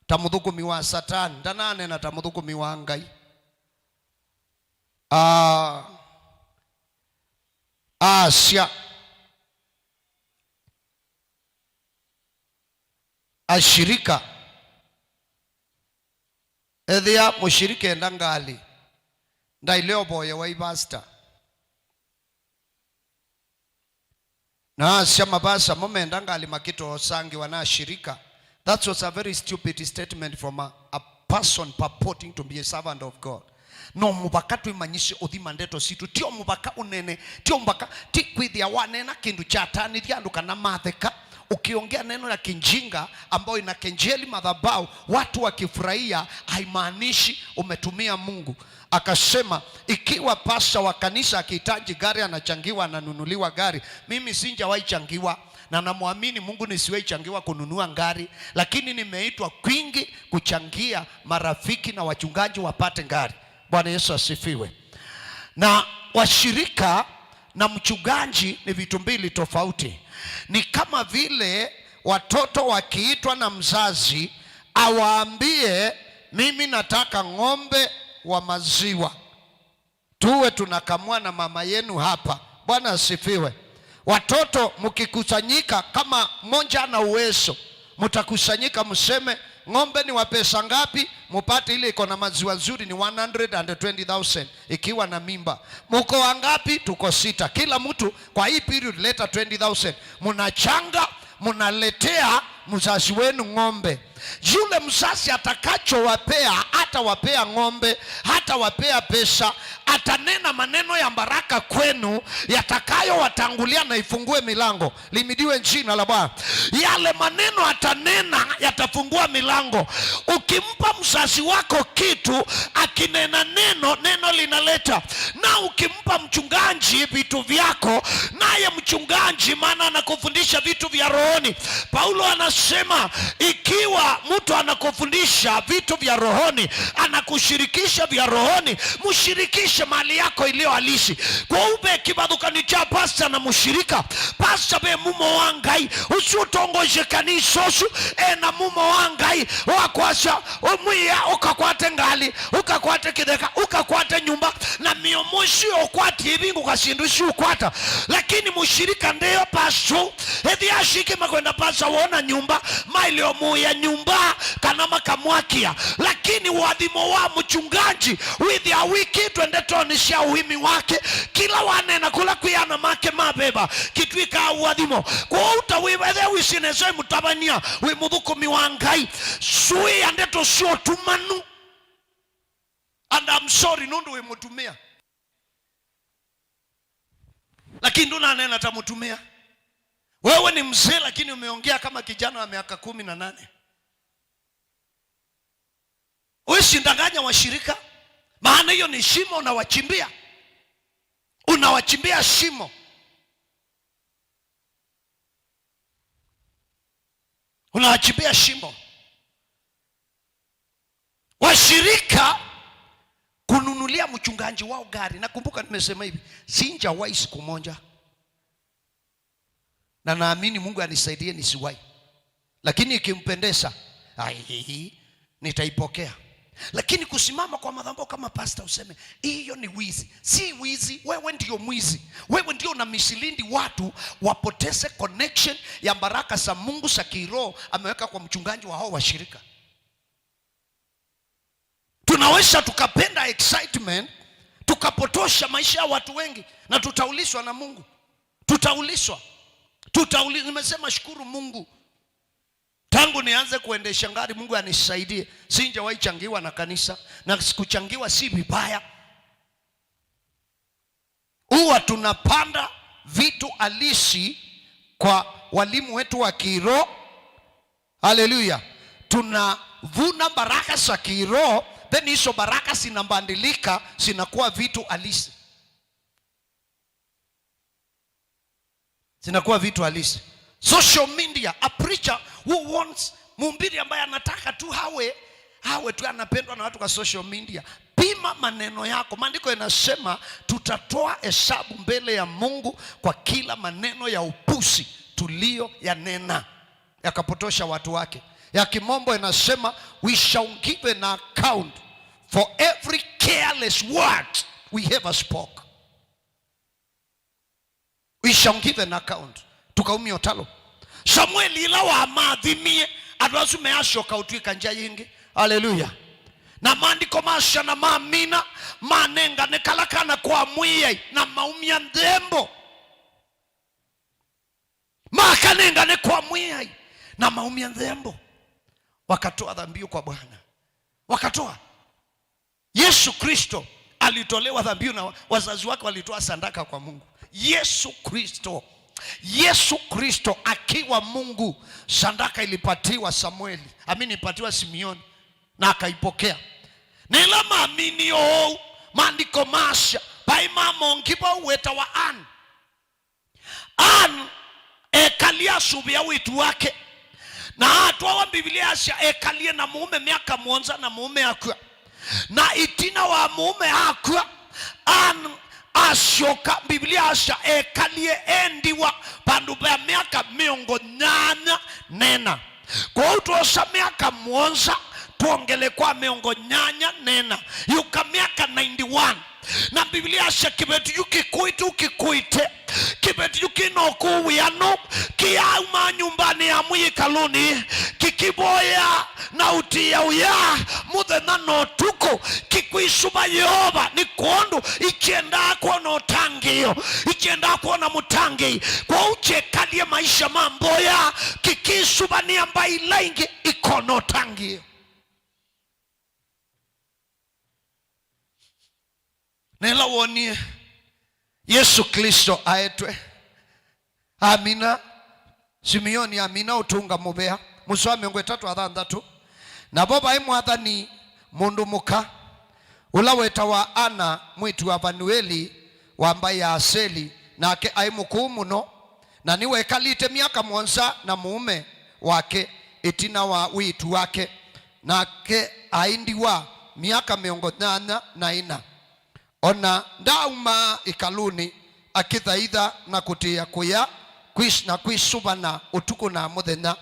ta mũthũkũmi wa Satani, ndananeena ta mũthũkũmi wa Ngai. Ah, asya, ashirika, ethĩa mũshirika enda ngalĩ, ndaile ũvoyewa i pastor. Na asya mavasa mo menda ngalĩ makĩtoosangĩwa na ashirika. That was a very stupid statement from a, a person purporting to be a servant of God. No mũvaka twĩmanyĩsye ũthima ndeto sitũ. Tio mũvaka ũnene, tio mũvaka, ti kwĩthĩa waneena kĩndũ kyatanĩthya andũ kana matheka, ukiongea neno ya kijinga ambayo inakejeli madhabahu, watu wakifurahia, haimaanishi umetumia Mungu. Akasema, ikiwa pasta wa kanisa akihitaji gari anachangiwa, ananunuliwa gari. Mimi sijawahi changiwa, na namwamini Mungu nisiwahi changiwa kununua gari, lakini nimeitwa kwingi kuchangia marafiki na wachungaji wapate gari. Bwana Yesu asifiwe. Na washirika na mchungaji ni vitu mbili tofauti. Ni kama vile watoto wakiitwa na mzazi awaambie, mimi nataka ng'ombe wa maziwa, tuwe tunakamua na mama yenu hapa. Bwana asifiwe. Watoto mkikusanyika, kama mmoja ana uwezo, mtakusanyika mseme, ng'ombe ni wa pesa ngapi, mupate ile iko na maziwa nzuri ni one hundred and twenty thousand ikiwa na mimba. Muko wangapi? Tuko sita. Kila mtu kwa hii period leta twenty thousand. Mnachanga, mnaletea mzazi wenu ng'ombe. Yule mzazi atakachowapea, hatawapea ng'ombe, hatawapea pesa, atanena maneno ya baraka kwenu yatakayowatangulia na ifungue milango. Limidiwe jina la Bwana. Yale maneno atanena yatafungua milango. Ukimpa mzazi wako kitu, akinena neno, neno linaleta. Na ukimpa mchungaji vitu vyako, naye mchungaji, maana anakufundisha vitu vya rohoni. Paulo anasema, ikiwa mtu anakufundisha vitu vya rohoni, anakushirikisha vya rohoni, mshirikishe mali yako iliyo halisi. Kwoou ve kĩvathũkany'o kya pasta na mũshirika. Pasta ve mumo wa Ngai, ũsu ũtongoesye kanisa ũsu, e na mumo wa Ngai wa kwasya, ũmwĩa, ũkakwate ngalĩ, ũkakwate kĩtheka, ũkakwate nyũmba, na mĩomo ĩsu ũkwatie ĩvingũka syĩndũ isu ũkwata. Lakini mũshirika ndĩyo pasta ũu. Ethĩa ashirika makwenda pasta wona nyũmba, maĩle ũmũĩa nyũmba kana makamwakia. Lakini ũathimo wa mchungaji wĩthĩa wĩkĩtwe ndetonĩ sya ũĩmi wake. Kĩla wanena kũla kwĩ ana make ma veva kĩtw'ĩkaa ũathimo. Kwoou ta wĩvethe wĩsĩ nesa mũtavany'a, wĩ mũthũkũmi wa Ngai, sũĩa ndeto sya ũtumanu. And I'm sorry nũndũ wĩ mũtumĩa. Lakini ndũnanena ta mũtumĩa. Wewe ni mzee, lakini umeongea kama kijana wa miaka kumi na nane. Huwezi danganya washirika, maana hiyo ni shimo unawachimbia. Unawachimbia shimo. Unawachimbia shimo. Washirika kununulia mchungaji wao gari. Nakumbuka nimesema hivi, sijawahi siku moja. Na naamini Mungu anisaidie nisiwahi. Lakini ikimpendeza, ai, nitaipokea. Lakini kusimama kwa madhabahu kama pastor useme, "Hiyo ni wizi." Si wizi, wewe ndio mwizi. Wewe ndio una mislead watu wapoteze connection ya baraka za Mungu za kiroho ameweka kwa mchungaji wa hao washirika. Tunaweza tukapenda excitement, tukapotosha maisha ya watu wengi, na tutaulizwa na Mungu. Tutaulizwa. Tutauli-, nimesema shukuru Mungu. Tangu nianze kuendesha gari, Mungu anisaidie, sijawahi changiwa na kanisa, na sikuchangiwa si vibaya. Huwa tunapanda vitu halisi kwa walimu wetu wa kiroho. Haleluya. Tunavuna baraka za kiroho, then hizo baraka zinabadilika, zinakuwa vitu halisi. Zinakuwa vitu halisi. Social media, a preacher who wants, mhubiri ambaye anataka tu hawe, hawe tu anapendwa na watu kwa social media. Pima maneno yako. Maandiko yanasema tutatoa hesabu mbele ya Mungu kwa kila maneno ya upuzi tuliyoyanena, yakapotosha watu wake. Ya kimombo inasema, "We shall give an account for every careless word we ever spoke." We shall give an account. Tũkaumya ũtalo. Samueli ĩla wamaathimie, andũ asu measyoka ũtw'ĩka ngya yĩngĩ. Haleluya. Na maandĩko masya, na mamina, manengane kala kana kwa Mwĩai, na maumya nthembo. Makanengane kwa Mwĩai, na maumya nthembo. Wakatoa dhabihu kwa Bwana. Wakatoa. Yesu Kristo alitolewa dhabihu na wa-, wazazi wake walitoa sadaka kwa Mungu. Yesu Kristo, Yesu Kristo akiwa Mungu, sadaka ilipatiwa Samueli, amini, ilipatiwa Simeoni, na akaipokea. Na ĩla mamini ũu, maandĩko masya, vai mama ũngĩ vau wĩtawa Anne. Anne ekalie asũvĩa wĩtu wake, na atwawa, Mbivilia yasya ekalie na mũũme myaka mũonza na mũũme akw'a. Na ĩtina wa mũũme akw'a, Anne asyoka, Mbivilia yasya ekalie e ndiwa vandũ va myaka mĩongo nyanya na ĩna. Kwoou twosa myaka mũonza, twongele kwa mĩongo nyanya na ĩna, yũka myaka ninety-one. Na Mbivilia yasya kĩveti yu kĩkũĩte, kĩkũĩte, kĩveti yu kĩna ũkũũ wĩanu, kĩauma nyũmbanĩ ya Mwĩai ĩkalũnĩ, kĩkĩvoya na ũtĩĩa ũya mũthenya na ũtukũ, kĩkwĩsũva Yeova, nĩ kwondũ ikyendaa kwona ũtangĩĩo, ikyendaa kwona mũtangĩĩi. Kwoou kyekalie maisha ma mboya, kĩkĩsũvanĩa mbaĩ ila ingĩ ikona ũtangĩĩo. Na ĩla wonie Yesũ Klĩsto aetwe, amina, Simeoni amina ũtũnga mũvea, mũsoa mĩongo ĩtatũ na thanthatũ, na vo vaĩ mwathani mũndũ mũka, ũla wetawa Ana, mwĩĩtu wa Vanueli, wa mbaĩ ya Aseli, nake aĩ mũkũũ mũno, na nĩwekalĩte myaka mũonza na mũũme wake ĩtina wa wĩĩtu wake, nake aĩ ndiwa myaka mĩongo nyanya na ĩna. O na ndaumaa ĩkalũnĩ, akĩthaitha na kũtĩĩa kũya, kwĩs-, na kwĩsũvana ũtukũ na mũthenya.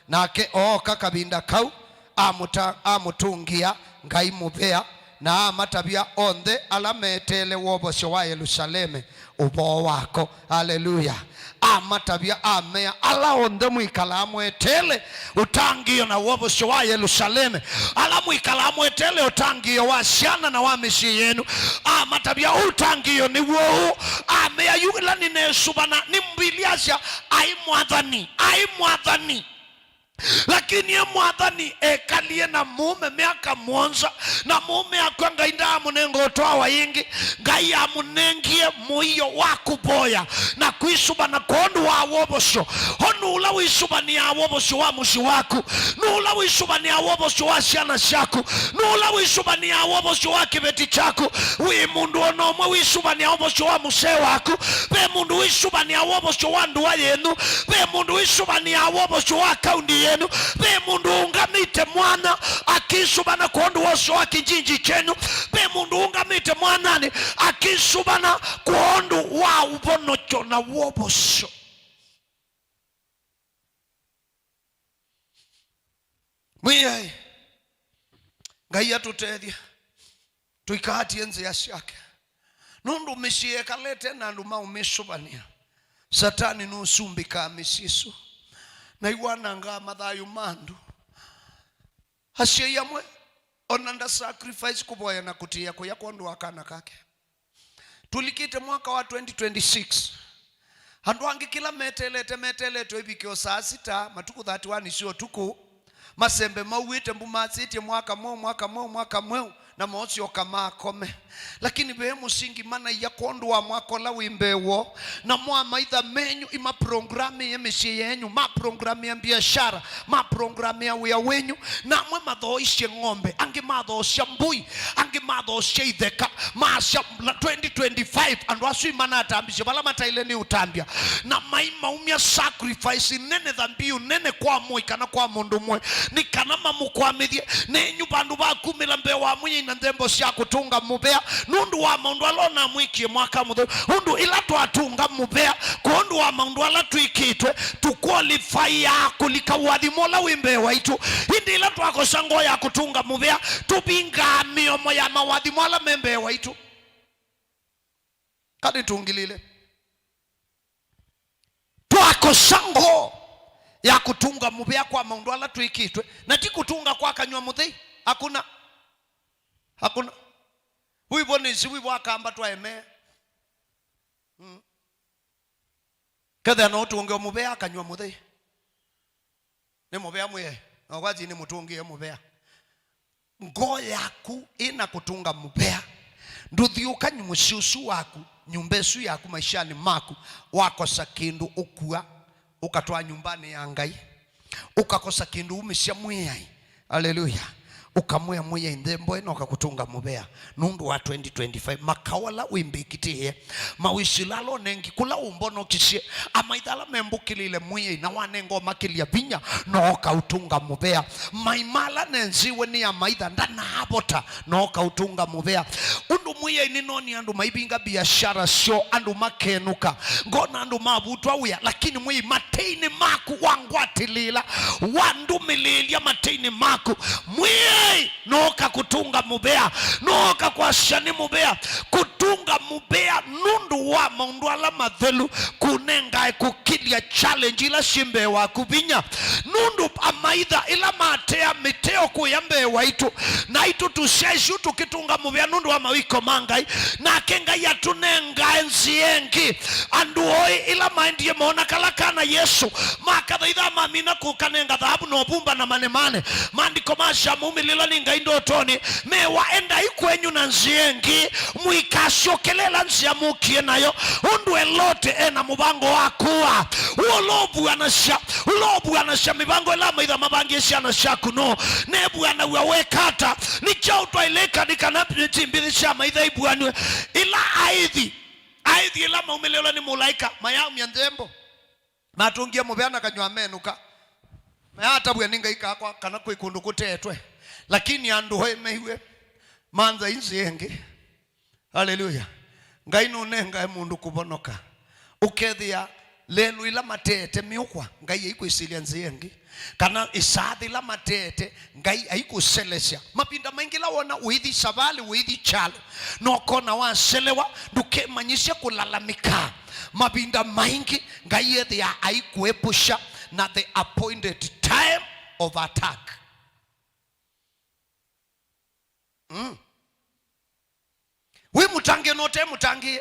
Nake ooka kavinda kau, amũta-, amũtũngĩa Ngai mũvea, na amatavya onthe ala meteele wovosyo wa Yelusaleme ũvoo wako. Aleluya. Amatavya, amea, "Ala onthe mwĩkalaa mweteele ũtangĩĩo na wovosyo wa Yelusaleme, ala mwĩkalaa mweteele ũtangĩĩo wa syana na wa mĩsyĩ yenyu," amatavya, "Ũtangĩĩo nĩ w'o ũũ." Amea, "Yu ĩla nĩneesũvana," nĩ Mbivilia asya, "Aĩ mwathani, aĩ mwathani." Lakini e mwathani ekalie na mũũme myaka mũonza, na mũũme akw'a, Ngai ndaamũnenga ũtwawa ĩngĩ. Ngai amũnengie mũio wa kũvoya na kwĩsũvana kwondũ wa wovosyo. O nũũ ũla wĩsũvanĩaa wovosyo wa mũsyĩ waku, nũũ ũla wĩsũvanĩaa wovosyo wa syana syaku, nũũ ũla wĩsũvanĩaa wovosyo wa kĩveti kyaku. Wĩ mũndũ o na ũmwe wĩsũvanĩaa wovosyo wa mũsee waku, ve mũndũ wĩsũvanĩaa wovosyo wa ndũa yenyu, ve mũndũ wĩsũvanĩaa wovosyo wa kaunti yenyu, ve mũndũ ũũngamĩte mwanya akĩsũvana kwondũ wa ũseo wa kĩnjinji kyenyu, ve mũndũ ũũngamĩte mwanyanĩ akĩsũvana kwondũ wa ũvonokyo na wovosyo. Mwĩai, Ngai atũtethye tũikaatie nzĩa syake, nũndũ mĩsyĩ yekalĩte na andũ maũmĩsũvanĩa, Satani nũsumbĩkaa mĩsyĩ ĩsu, na iwanangaa mathayũ ma andũ. Asyai amwe ona nda sacrifice kũvoya na kũtĩĩa kũya kwondũ wa kana kake. Tũlikĩte mwaka wa twenty twenty-six. Andũ angĩ kĩla meteelete, meteelete ĩvike o saa sita, matukũ thirty-one sya ũtukũ, masembe mauĩte mbu masĩtye, "Mwaka mweũ, mwaka mweũ, mwaka mweũ," na moosyoka makome. Lakini ve mũsingi manaia kwondũ wa mwaka ũla wĩ mbee woo, na mwamaitha menyu imaprogramĩe mĩsyĩ yenyu, maprogramĩa biashara, maprogramĩa wĩa wenyu, na amwe mathooisye ng'ombe, angĩ mathoosya mbũi, angĩ mathoosya itheka, maasya, "La twenty twenty-five, andũ asu imanatambisye vala mataĩle nĩ ũtambya." Na maimaumya sacrifice nene, thambiu nene kwa mũi kana kwa mũndũ ũmwe, nĩ kana mamũkwamĩthye. Nenyu vandũ va kumĩla mbee wa Mwĩai na nthembo sya kũtũnga mũvea nũndũ wa maũndũ ala onamwĩkie mwaka mũtheu, ũndũ ĩla twatũnga mũvea kwondũ wa maũndũ ala twĩkĩtwe, tũkwolifaiaa kũlika ũathimo ũla wĩ mbee waitũ. Ĩndĩ ĩla twakosa ngoo ya kũtũnga mũvea, tũvingaa mĩomo ya mawathimo ala me mbee waitũ. Kana nĩtũngĩlĩle? Twakosa ngoo ya kũtũnga mũvea kwa maũndũ ala twĩkĩtwe, na ti kũtũnga kwa kanyw'a mũthei. Hakuna. Hakuna. Wĩvo nĩsi, wĩvo akamba twaemee. Mm. Kethĩa no ũtũnge o mũvea kanyw'a mũthei. Nĩ mũvea mwĩe, na ũkwati nĩ mũtũngĩe mũvea. Ngoo yaku ĩna kũtũnga mũvea. Ndũthiũka nyu-, mũsyĩ ũsu waku, nyũmba ĩsu yaku, maishanĩ maku, wakosa kĩndũ ũkua, ũkatwaa nyũmbanĩ ya Ngai, ũkakosa kĩndũ umĩsya Mwĩai. Aleluya. Ũkamwĩa Mwĩai nthembo ĩno, ũkakũtũnga mũvea nũndũ wa twenty twenty-five. Makaũ ala wĩmbĩkĩtĩe, mawĩsĩla ala ũnengi, kũla ũmbonokisye, amaitha ala membũkĩlĩle Mwĩai, na wanenga ũmakĩlya vinya, no ũkaũtũnga mũvea. Maima ala nenzĩwe nĩ amaitha, ndanaavota, no ũkaũtũnga mũvea. Ũndũ Mwĩai nĩnonie andũ maivinga biashara syoo, andũ makenũka, ngona andũ mavutwa wĩa, lakini Mwĩai mateinĩ maku wangwatĩlĩĩla, wandũmĩlĩĩlya mateinĩ maku, Mwĩai nooka kũtũnga mũvea, nooka kwasya nĩ mũvea. Kũtũnga mũvea nũndũ wa maũndũ ala mathelu kũnengae kũkĩlya challenge ila syĩ mbee waku vinya. Nũndũ amaitha ĩla matea mĩteo kũya mbee waitũ, naitũ tũsyaisyu tũkĩtũnga mũvea nũndũ wa mawĩko ma Ngai, nake Ngai atũnengae nzĩa ĩngĩ. Andũ oĩ ĩla maendie moona kala kana Yesũ, makathaitha mamina kũkanenga thaavu na ũvumba na manemane. Maandĩko masya maumĩlĩlwa nĩ Ngai ndotonĩ, mewa, "Endai kwenyu na nzĩa ĩngĩ, mũikasyokelela nzĩa mũkie nayo." Ũndũ Elote ena mũvango wa kũa, ũla ũvuanasya, ũla ũvuanasya mĩvango ĩla amaitha mavangie syana syaku no nevuanaw'a wekata. Nĩ kyaũ twaĩlĩka nĩ kana ti mbithi sya maitha ivuanw'e? Ĩla aithi, aithi ĩla maumĩlĩlwe nĩ mũlaĩka, mayaumya nthembo. Matũngie mũvea na kanyw'a menũka. Mayatavw'a nĩ Ngai kakwa kana kwĩ kũndũ kũteetwe. Lakini andũ oĩ meiwe, manza nzĩa ĩngĩ. Haleluya. Ngai nũnengae mũndũ kũvonoka. Ũkethĩa lelũ ila mateete mĩũkwa, Ngai aikwĩsĩlya nzĩa ĩngĩ. Kana ĩsaathĩ ila mateete, Ngai aikũselesya. Mavinda maingĩ ĩla wona ũithi savalĩ, ũithi kyalo, na ũkona waselewa, ndũkemanyĩsye kũlalamĩka. Mavinda maingĩ Ngai ethĩaa aikũepusha na the appointed time of attack. Mm. Wĩ mũtangĩe na ũte mũtangĩe,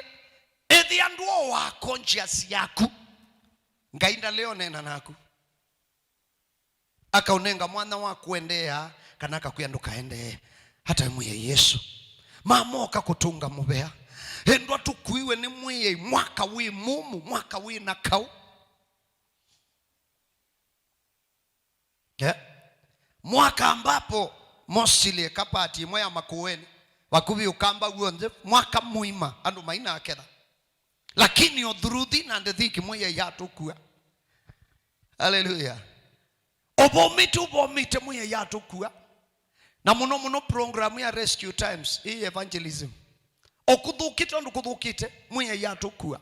ethĩa ndwoa conscience yaku, Ngai ndalĩ o neena naku. Akaũnenga mwanya wa kũendeea, kana akakwĩa ndũkaendee. Hata mwĩe Yesũ. Mamoka kũtũnga mũvea. Endwa tũkuiwe nĩ Mwĩai mwaka wĩ mũmũ, mwaka wĩ na kaũ. Eh? Mwaka ambapo mosilie kapati ĩmwe ya Makueni, vakuvĩ Ũkamba w'onthe, mwaka mũima andũ mainaketha. Lakini o through thiina and thick Mwĩai atũkua. Haleluya. Ũvomete, ũvomete, Mwĩai atũkua. Na mũno mũno program ya Rescue Times, hii evangelism. O kũthũkĩte ũndũ kũthũkĩte, Mwĩai atũkua.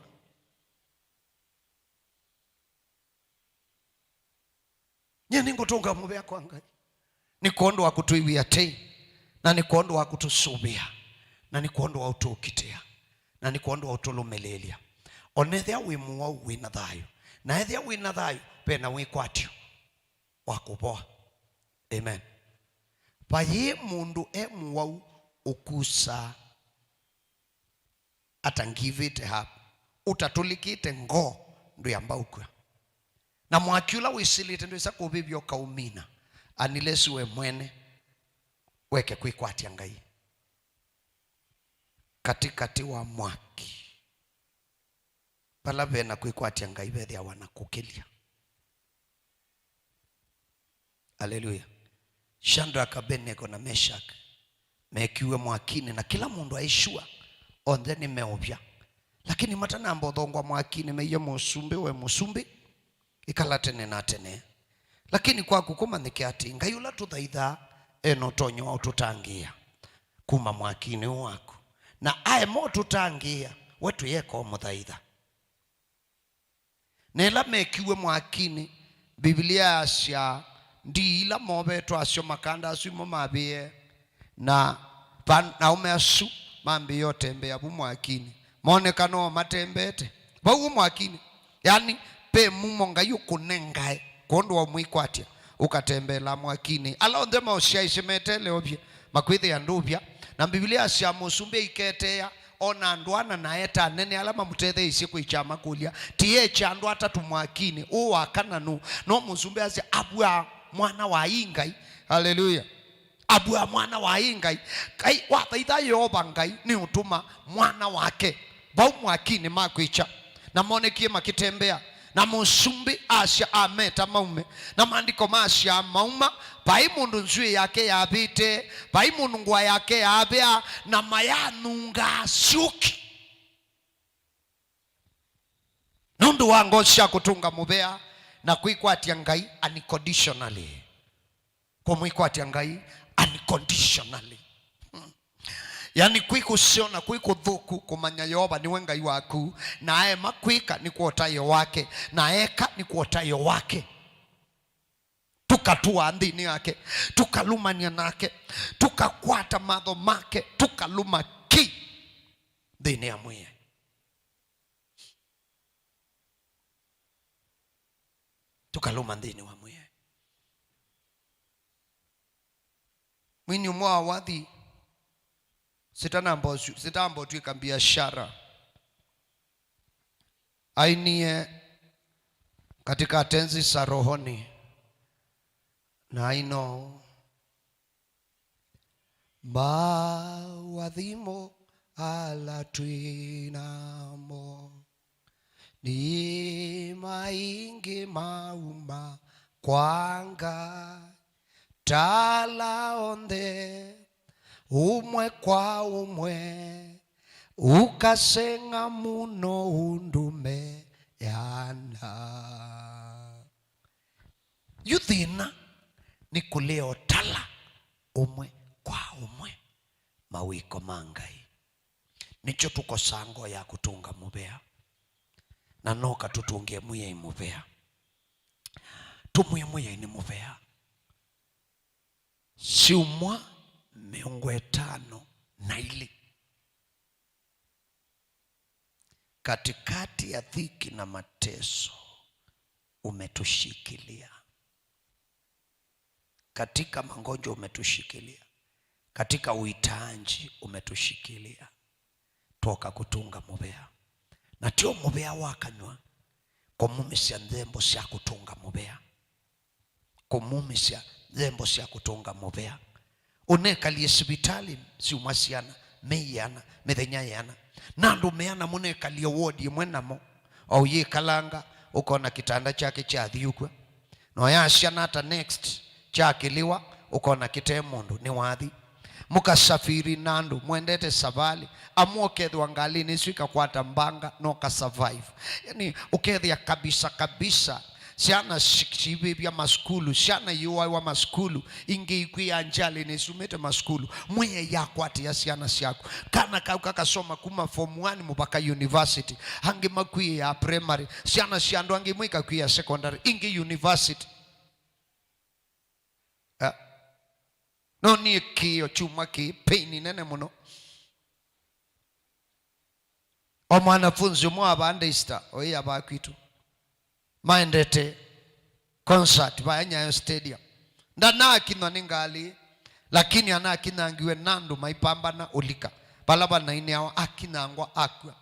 Nyie nĩngũtũnga mũvea kwa Ngai. Nĩ kwondũ wa kũtwĩw'ĩa tei. Na nĩ kwondũ wa kũtũsũvĩa, na nĩ kwondũ wa ũtũkitĩa, na nĩ kwondũ wa ũtũlũmĩlĩĩlya. O na ethĩa wĩ mũwau, wĩ na thayũ. Na ethĩa wĩ na thayũ, ve na wĩkwatyo wa kũvoa. Amen. Vayĩ mũndũ e mũwau ũkusaa ata ngivĩte hap, ũtatũlĩkĩte ngoo, ndwĩamba ũkw'a. Na mwaki ũla wĩsĩlĩte ndwĩsa kũvĩvya ũkaũmina, unless we mwene weke kwĩkwatya Ngai. Katĩkatĩ wa mwaki, vala ve na kwĩkwatya Ngai vethĩawa na kũkĩlya. Aleluya. Shadrach, Abednego na Meshach mekiwe mwakinĩ, na kĩla mũndũ aĩ sure onthe nĩmeũvya. Lakini matanamba ũthongwa mwakinĩ, meie mũsumbĩ, we mũsumbĩ, ĩkala tene na tene. Lakini kwaku kũmanyĩke atĩ Ngai ũla tũthaithaa e na ũtonyi wa ũtũtangĩĩa kuma mwakinĩ ũũ waku. Na aema ũtũtangĩĩa, we tũyeka ũmũthaitha. Na ĩla mekiw'e mwakinĩ, Mbivilia yasya ndii ila movetwe asyo makanda asu imo mavĩe, na va-, na aũme asu mambĩĩe ũtembea vu mwakinĩ. Moonekana o matembete vau vu mwakinĩ. Yani, ve mumo Ngai ũkũnengae kwondũ wa ũmwĩkwatya, ũkatembeelaa mwakinĩ. Ala onthe maũsyaĩĩsye meteele ovye, makwĩthĩa ndũvya. Na Mbivilia yasya mũsumbĩ aiketeea, ona andũ ana na eta anene ala mamũtetheeisye kwĩkya makũlya, ti ekya andũ atatũ mwakinĩ, ũũ wa kana nũ? No mũsumbĩ asya, "Avw'a mwana wa ii Ngai." Haleluya! "Avw'a mwana wa ii Ngai." Ngai, wathaitha Yeova Ngai, nĩ ũtũma mwana wake vau mwakinĩ makwĩkya, na monekie makĩtembea. Na mũsumbĩ asya, "Ameta maume." Na maandĩko masya mauma, vai mũndũ nzw'ĩĩ yake yavĩte, vai mũndũ ngũa yake yaavĩa, na mayanungaa syũki. Nũndũ wa ngoo sya kũtũnga mũvea na kwĩkwatya Ngai unconditionally. Kũmwĩkwatya Ngai unconditionally. Hmm. Yani, kwĩ kũsyona, kwĩ kũthũku kũmanya Yeova nĩwe Ngai waku, na aema kwĩka nĩ kwa ũtaĩo wake, na eka nĩ kwa ũtaĩo wake. Tũkatũa nthĩnĩ yake, tũkalũmany'a nake, tũkakwata matho make, tũkalũma ki nthĩnĩ ya Mwĩai. Tũkalũma nthĩnĩ wa Mwĩai. Mwini ũmwe wa wathi, sitanamba ũsu-, sitamba ũtw'ĩka mbiashara, ainie katika tenzi za rohoni, na aina ũũ, "Maathimo ala twĩ namo nĩ maingĩ mauma kwa Ngai, tala onthe ũmwe kwa ũmwe, ũkaseng'a mũno ũndũme yana." Yu thĩna nĩ kũlea ũtala ũmwe kwa ũmwe mawĩko ma Ngai. Nĩkyo tũkosaa ngoo ya kũtũnga mũvea, na noka tũtũngĩe Mwĩai mũvea. Tũmwĩe Mwĩai nĩ mũvea. Syumwa mĩongo ĩtano na ilĩ. Katikati ya dhiki na mateso, umetushikilia. Katika magonjwa umetushikilia. Katika uhitaji umetushikilia. Twoka kũtũnga mũvea. Na tyo mũvea wa kanyw'a, kũmumĩsya nzembo sya kũtũnga mũvea. Kũmumĩsya nzembo sya kũtũnga mũvea. Ũnekalie sivitalĩ syumwa siana, mei ĩana, mĩthenya ĩana. Na andũ meana mũnekalie ward ĩmwe namo. O ũyĩkalanga, ũkona kĩtanda kyake kyathi ũkw'a. Na ũyasya nata next, kyakĩlĩwa, ũkona kĩte mũndũ, nĩwathi. Mũkasafiri na andũ, mwendete savalĩ. Amwe ũkethĩwa ngalĩnĩ ĩsu ĩkakwata mbanga, na ũkasurvive. Yani, ũkethĩa kabisa kabisa, syana si-, siivĩvya masukulu, syana iũaĩwa masukulu, ingĩ ikwĩa njalĩnĩ isumĩte masukulu. Mwĩai akwatĩa syana syaku. Kana kau kakasoma kuma form one mũvaka university, angĩ makwĩaa primary, syana sya andũ angĩ imwe ikakwĩa secondary, ingĩ university. Ah. No niĩ kĩo kyumwa kĩĩ, pain nene mũno. O mwanafunzi ũmwe wa vaa Daystar, oĩ ya vaa kwitũ, maendete concert vaya Nyayo Stadium. Ndanakinywa nĩ ngalĩ, lakini anakinyangiwe na andũ maipambana ũlika. Vala vanainĩawa, akinyangwa, akw'a.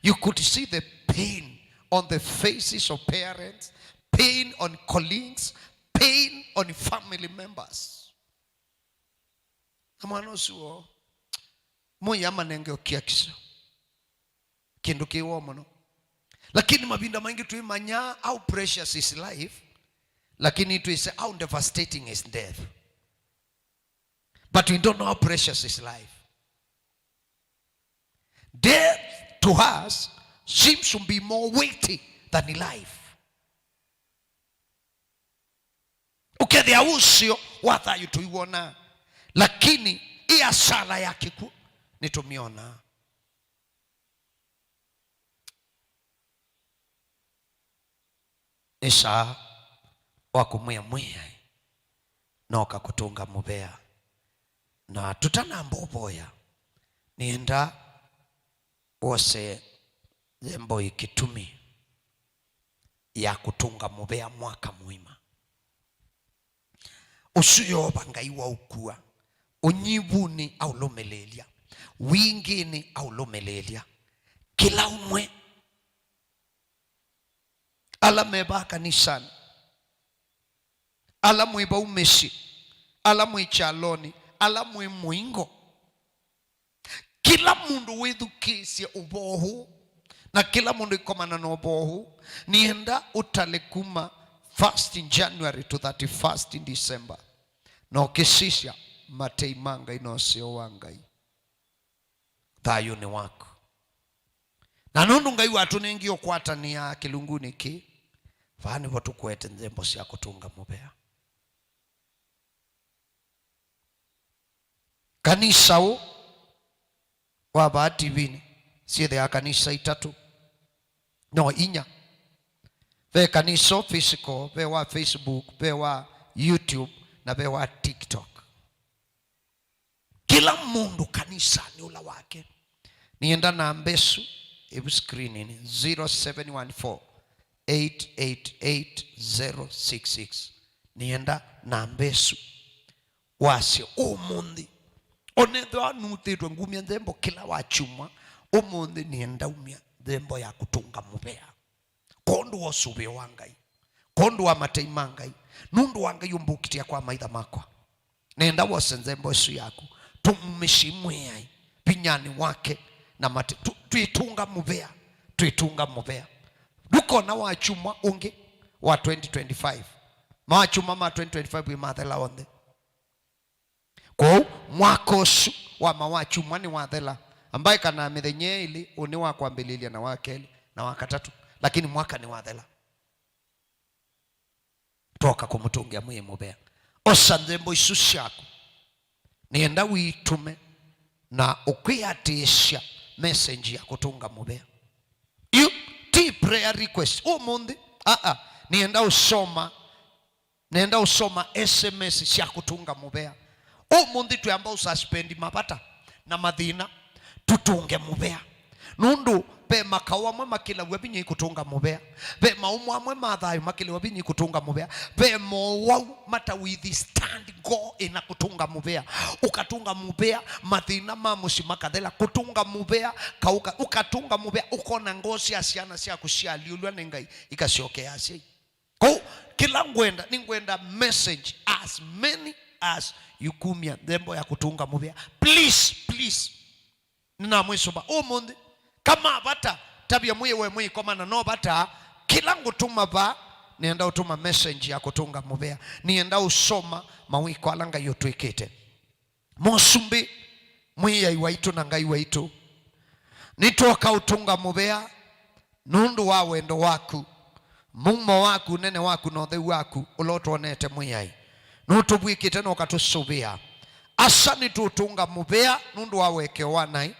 You could see the pain on the faces of parents, pain on colleagues, pain on family members. Na mwana ũsu woo, Mũĩ amanenge ũkiakisyo. Kĩndũ kĩ woo mũno. Lakini mavinda maingĩ twĩmanya how precious is life, lakini twĩsĩ how devastating is death. But we don't know how precious is life. Death to us seems to be more weighty than life. Ũkethĩa ũseo wa thayũ tũiwonaa, lakini ĩ asala ya kĩkw'ũ nĩtũmyonaa. Nĩ saa wa kũmwĩa Mwĩai, nooka kũtũnga mũvea. Na tũtanamba ũvoya, nĩenda wose nzembo ĩ kĩtumi ya kũtũnga mũvea mwaka mũima. Ũsu Yeova Ngai waũkua, ũnyivunĩ aũlũmĩlĩĩlya, wingĩnĩ aũlũmĩlĩĩlya. Kĩla ũmwe, ala me vaa kanisanĩ, ala mwĩ vau mĩsyĩ, ala mwĩ kyalonĩ, ala mwĩ mũingo, kĩla mũndũ wĩthukĩĩsye ũvoo ũũ, na kĩla mũndũ ĩkomana na ũvoo ũũ, nĩenda ũtale kuma first January to thirty-first December, na ũkĩsisya matei ma Ngai na ũseo wa Ngai thayũnĩ waku. Na nũndũ Ngai watũnengie ũkwatanĩa kĩlungunĩ kĩĩ, vaa nĩvo tũkũete nzembo sya kũtũnga mũvea. Kanisa ũũ wa vaa tivinĩ, syĩthĩaa kanisa itatũ, no, inya. Ve kanisa physical, ve wa Facebook, ve wa YouTube, na ve wa TikTok. Kĩla mũndũ kanisanĩ ũla wake. Nĩenda namba ĩsu ĩvu screeninĩ, zero seven one four, eight eight eight, zero six six. Nĩenda namba ĩsu. Wasye ũmũnthĩ, onethĩwa nũthĩtwe ngumya nzembo kĩla wa kyumwa, ũmũnthĩ nĩenda umya nzembo ya kũtũnga mũvea. Kwondũ wa ũsũvĩo wa Ngai, kwondũ wa matei ma Ngai, nũndũ wa Ngai ũmbũkitĩa kwa maitha makwa. Nenda wose nzembo ĩsu yaku, tũmumĩsye Mwĩai vinyanĩ wake na mate, tũ, twĩtũnga mũvea, twĩtũnga mũvea. Ndũkona wa kyumwa ũngĩ wa twenty twenty-five. Mawakyumwa ma twenty twenty-five ĩmathela onthe. Kwoou, mwaka ũsu wa mawakyumwa nĩwathela. Ambaĩkanaa mĩthenya ĩlĩ, ũnĩ wa kwambĩlĩlya na wa kelĩ na wa katatũ, lakini mwaka nĩwathela. Twoka kũmũtũngĩa Mwĩai mũvea. Osa nzembo isu syaku. Nĩenda wĩtũme na ũkwĩatĩĩsya message ya kũtũnga mũvea. Yu ti prayer request ũmũnthĩ. Aa, nĩenda ũsoma Nenda ũsoma S M S sya kũtũnga mũvea. Ũmũnthĩ twĩamba ũsuspendi mavata na mathĩna, tũtũnge mũvea. Nũndũ ve makaũ amwe makĩlaw'a vinya ĩ kũtũnga mũvea. Ve maũmũ amwe ma thayũ makĩlaw'a vinya ĩ kũtũnga mũvea. Ve mowau mata withstand go ĩna kũtũnga mũvea. Ũkatũnga mũvea, mathĩna ma mũsyĩ makathela. Kũtũnga mũvea, kaũka, ũkatũnga mũvea, ũkona ngoo sya syana syaku syaalyũlw'a nĩ Ngai, ikasyokea asyai. Kwoou, kĩla ngwenda, nĩngwenda message as many as you kumya nzembo ya kũtũnga mũvea. Please, please. Nĩnamwĩsũva ũmũnthĩ. Kama vata, tavya mwĩĩ we mwĩkomana no vata, kĩla ngũtũma va, nĩenda ũtũma message ya kũtũnga mũvea. Nĩenda ũsoma mawĩko ala Ngai ũtwĩkĩte. Mũsumbĩ, Mwĩai waitũ na Ngai waitũ, nĩtwoka ũtũnga mũvea nũndũ wa wendo waku, mumo waku, ũnene waku, na ũtheu waku, ũla ũtwonete Mwĩai. Nũtũvw'ĩkĩte na ũkatũsũvĩa. Asa nĩtũũtũnga mũvea nũndũ wa ũekeo wa naĩ.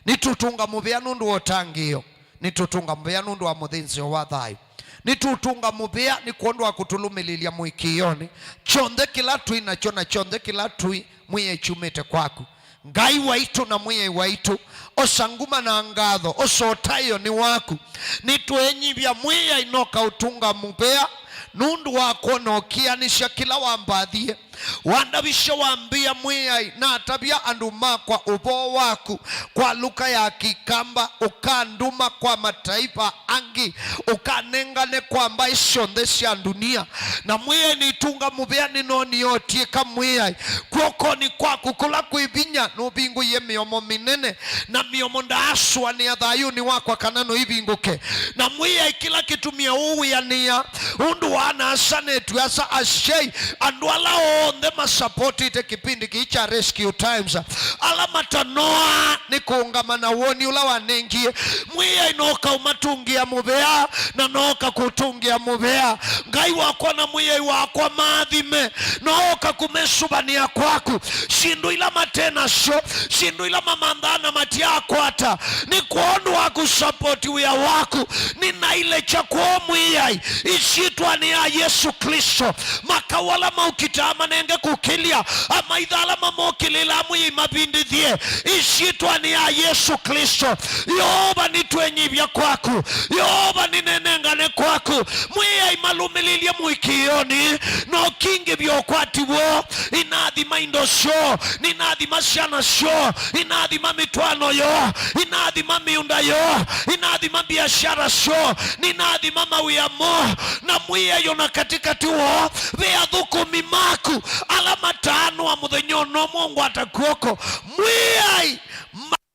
Nĩtũũtũnga mũvea nũndũ wa ũtangĩĩo. Nĩtũũtũnga mũvea nũndũ wa mũthĩnzĩo wa thayũ. Nĩtũũtũnga mũvea nĩ kwondũ wa kũtũlũmĩlĩlya mũĩkĩĩonĩ. Kyonthe kĩla twĩ nakyo na kyonthe kĩla tũĩ, Mwĩai kyumĩte kwaku. Ngai waitũ na Mwĩai waitũ, osa nguma na ngatho, osa ũtaĩo nĩ waku. Nĩtwĩnyivya Mwĩai noka ũtũnga mũvea, nũndũ wa kwona ũkĩanĩsya kĩla wambathie. Wandavisye wambĩa, Mwĩai, natavya andũ makwa ũvoo waku kwa luka ya Kĩkamba, ũkandũma kwa mataifa angĩ, ũkanengane kwa mbaĩ syonthe sya ndunia. Na Mwĩai nĩtũnga mũvea, nĩnonie ũtiĩka Mwĩai kw'okonĩ kwaku kũla kwĩ vinya, nũvingũie mĩomo mĩnene, na mĩomo ndaasũanĩa thayũnĩ wakwa kana no ivingũke. Na Mwĩai kĩla kĩtumie ũũ wĩanĩa, ũndũ wa ana-a-asa na eĩtu-a-asa, asyai, andũ ala onthe masapotĩte kĩpindi kĩĩ kya Rescue Times, ala matanoa nĩ kũũngama na woni ũla wanengie. Mwĩai nooka ũmatũngĩa mũvea, na nooka kũtũngĩa mũvea. Ngai wakwa na Mwĩai wakwa, maathime, nooka kũmesũvanĩa kwaku. Syĩndũ ila mate nasyo, syĩndũ ila mamanthaa na matyakwata, nĩ kwondũ wa kũsapoti wĩa waku. Nĩnailekya kwoo Mwĩai, ĩsyĩtwanĩ ya Yesũ Klĩsto. Makau ala maũkitaa manenge kũkĩlya, amaitha ala mamokĩlĩlaa Mwĩai mavindĩthye, ĩsyĩtwanĩ ya Yesũ Klĩsto. Yeova, nĩtwenyivya kwaku. Yeova, nĩnenengane kwaku. Mwĩai, malũmĩlĩlye mũĩkĩĩonĩ, na ũkingĩvye ũkwati woo. Inathima indo syoo, ninathima syana syoo, inathima mĩtwaano yoo, inathima mĩũnda yoo, inathima biashara syoo, ninathima mawĩa moo. Na Mwĩai, o na katĩkatĩ woo ve athũkũmi maku ala mataanwa mũthenya ũno, ũmwe ũngwata kw'oko. Mwĩai,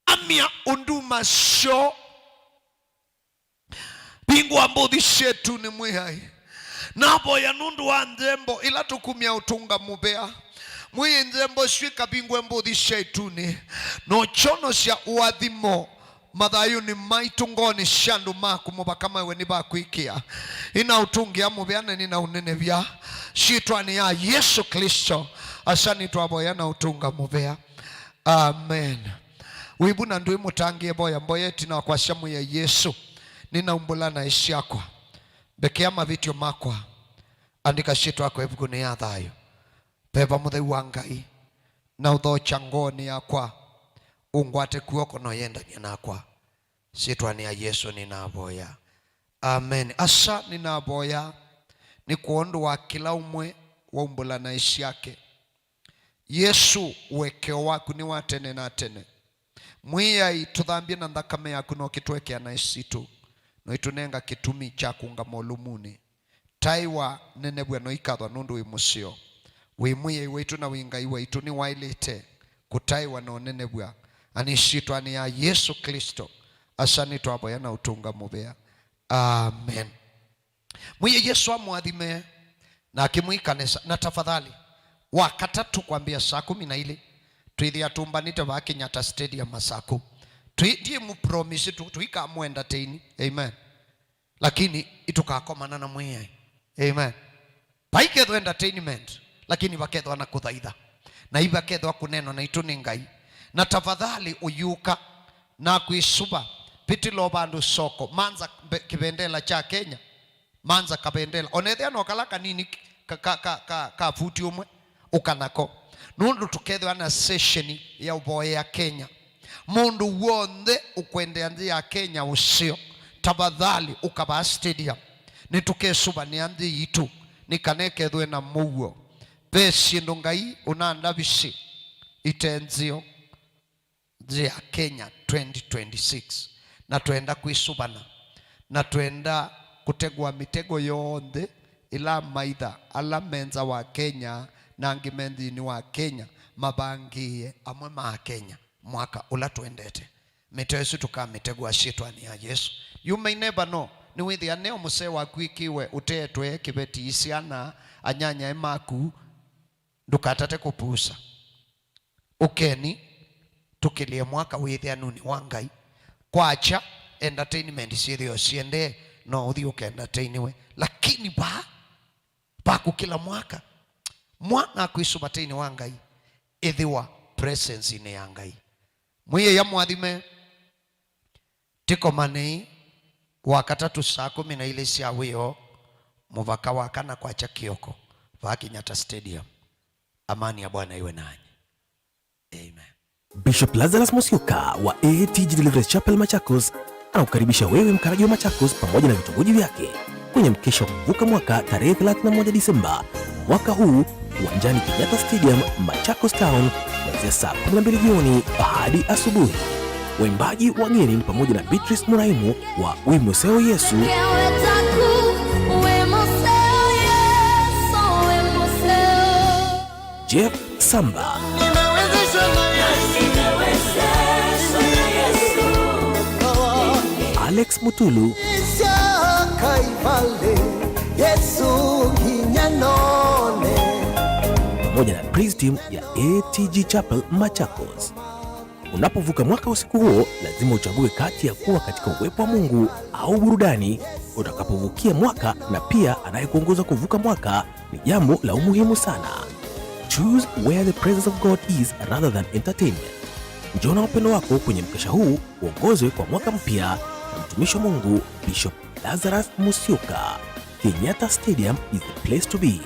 mamya ũnduma syoo. Vingũa mbũthi syetu nĩ Mwĩai. Navoya nũndũ wa nthembo ila tũkumya ũtũnga mũvea. Mwĩai, nthembo isu ikavingũe mbũthi sya ĩtunĩ, na ũkyonosya ũathimo mathayũnĩ maitũ, ngoonĩ sya andũ maku, mũvaka mawe nĩ vakwĩkĩa. Ina ũtũngĩa mũvea na nĩna ũnenevya syĩtwanĩ ya Yesũ Klĩsto. Asa nĩtwavoya na ũtũnga mũvea. Amen. Wĩvu na ndwĩ mũtangĩe, voya mboya ĩtina wa kwasya, Mwĩai Yesũ, nĩnaumbũla naĩ syakwa. Mbekea mavĩtyo makwa. Andĩka syĩtwa yakwa ĩvukunĩ ya thayũ. Veva mũtheu wa Ngai, na ũthokya ngoonĩ yakwa. Ũngwate kw'oko na ũyendany'a nakwa. Syĩtwanĩ ya Yesũ nĩnavoya. Amen. Asa, nĩnavoya nĩ kwondũ wa kĩla ũmwe waumbũla naĩ syake. Yesũ, ũekeo waku nĩ wa tene na tene. Mwĩai, tũthambye na nthakame yaku, na ũkĩtũekea naĩ sitũ, na ũitũnenga kĩtumi kya kũũngama ũlũmunĩ. Taĩwa, nenevw'a, na ũikathwa nũndũ wĩ mũseo. Wĩ Mwĩai waitũ na wĩ Ngai waitũ, nĩwaĩlĩte kũtaĩwa na ũnenevw'a. Na nĩ syĩtwanĩ ya Yesũ Klĩsto, asa nĩtwavoya na ũtũnga mũvea. Amen. Mwĩai Yesũ amũathime, na akĩmwĩkanĩsa. Na tafadhali, wa katatũ kwambĩa saa kũmi na ilĩ, twĩthĩa tũmbanĩte vaa Kenyatta Stadium Masaku. Twĩ, ndiĩ mũpromise tũ, tũikamũ entertain. Amen. Lakini itũkakomana na Mwĩai. Amen. Vaikethwa entertainment, lakini vakethwa na kũthaitha. Na ivakethwa kũnenwa naitũ nĩ Ngai. Na tafadhali ũyũka na kwĩsuva, pitilo vandũ soko, manza mbe-, kĩvendela kya Kenya. Manza kavendela. Onethĩa no kala kanini ka, ka, ka, ka, ka futi ũmwe, ũka nako. Nũndũ tũkethĩwa na sesheni ya ũvoyea Kenya. Mũndũ w'onthe ũkwendea nthĩ ya Kenya ũseo, tafadhali ũka vaa stadium. Nĩtũkesũvanĩa nthĩ yitũ, nĩ kana ĩkethĩwe na mũuo. Ve syĩndũ Ngai ũnandavisye ite nzeo nthĩ ya Kenya twenty twenty-six, na twenda kwĩsũvana, na twenda kũtegwa mĩtego yonthe ĩla amaitha ala me nza wa Kenya na angĩ me nthĩnĩ wa Kenya mavangĩĩe amwe ma Akenya mwaka ũla twendete. Mĩtego ĩsu tũkamĩtegwa syĩtwanĩ ya Yesũ. You may never know. Nĩwĩthĩa neo mũsee waku ĩkĩwe ũteetwe kĩveti, syana, anyanyae maku, ndũkatate kũpusa. Ũkeni, tũkĩlĩe mwaka wĩthĩanunĩ wa Ngai. Kwakya, entertainment syĩthĩo siendee, no ũthi ũkentertainiwe. Lakini vaa, vaku kĩla mwaka, mwana akwĩsũva teinĩ wa Ngai, ĩthĩwa presence-inĩ ya Ngai. Mwĩai amũathime. Tĩkomanei wa katatũ saa kũmi na ilĩ sya wĩoo, mũvaka wa kana kwakya kĩoko, vaa Kenyatta Stadium. Amani ya Bwana iwe nanyi. Amen. Bishop Lazarus Musyoka wa A A T G Deliverance Chapel Machakos anakukaribisha wewe, mkaaji wa Machakos, pamoja na vitongoji vyake kwenye mkesha wa kuvuka mwaka tarehe thelathini na moja Disemba mwaka huu, uwanjani Kenyatta Stadium, Machakos Town, kuanzia saa kumi na mbili jioni hadi asubuhi. Waimbaji wageni ni pamoja na Beatrice Muraimu wa Wĩ Mũseo Yesũ, Jeff Samba, Alex Mutulu, pamoja na praise team ya A T G Chapel Machakos. Unapovuka mwaka usiku huo, lazima uchague kati ya kuwa katika uwepo wa Mungu au burudani utakapovukia mwaka, na pia anayekuongoza kuvuka mwaka ni jambo la umuhimu sana. Choose where the presence of God is rather than entertainment. Njoo na wapendwa wako kwenye mkesha huu uongozwe kwa mwaka mpya na mtumishi wa Mungu, Bishop Lazarus Musyoka. Kenyatta Stadium is the place to be.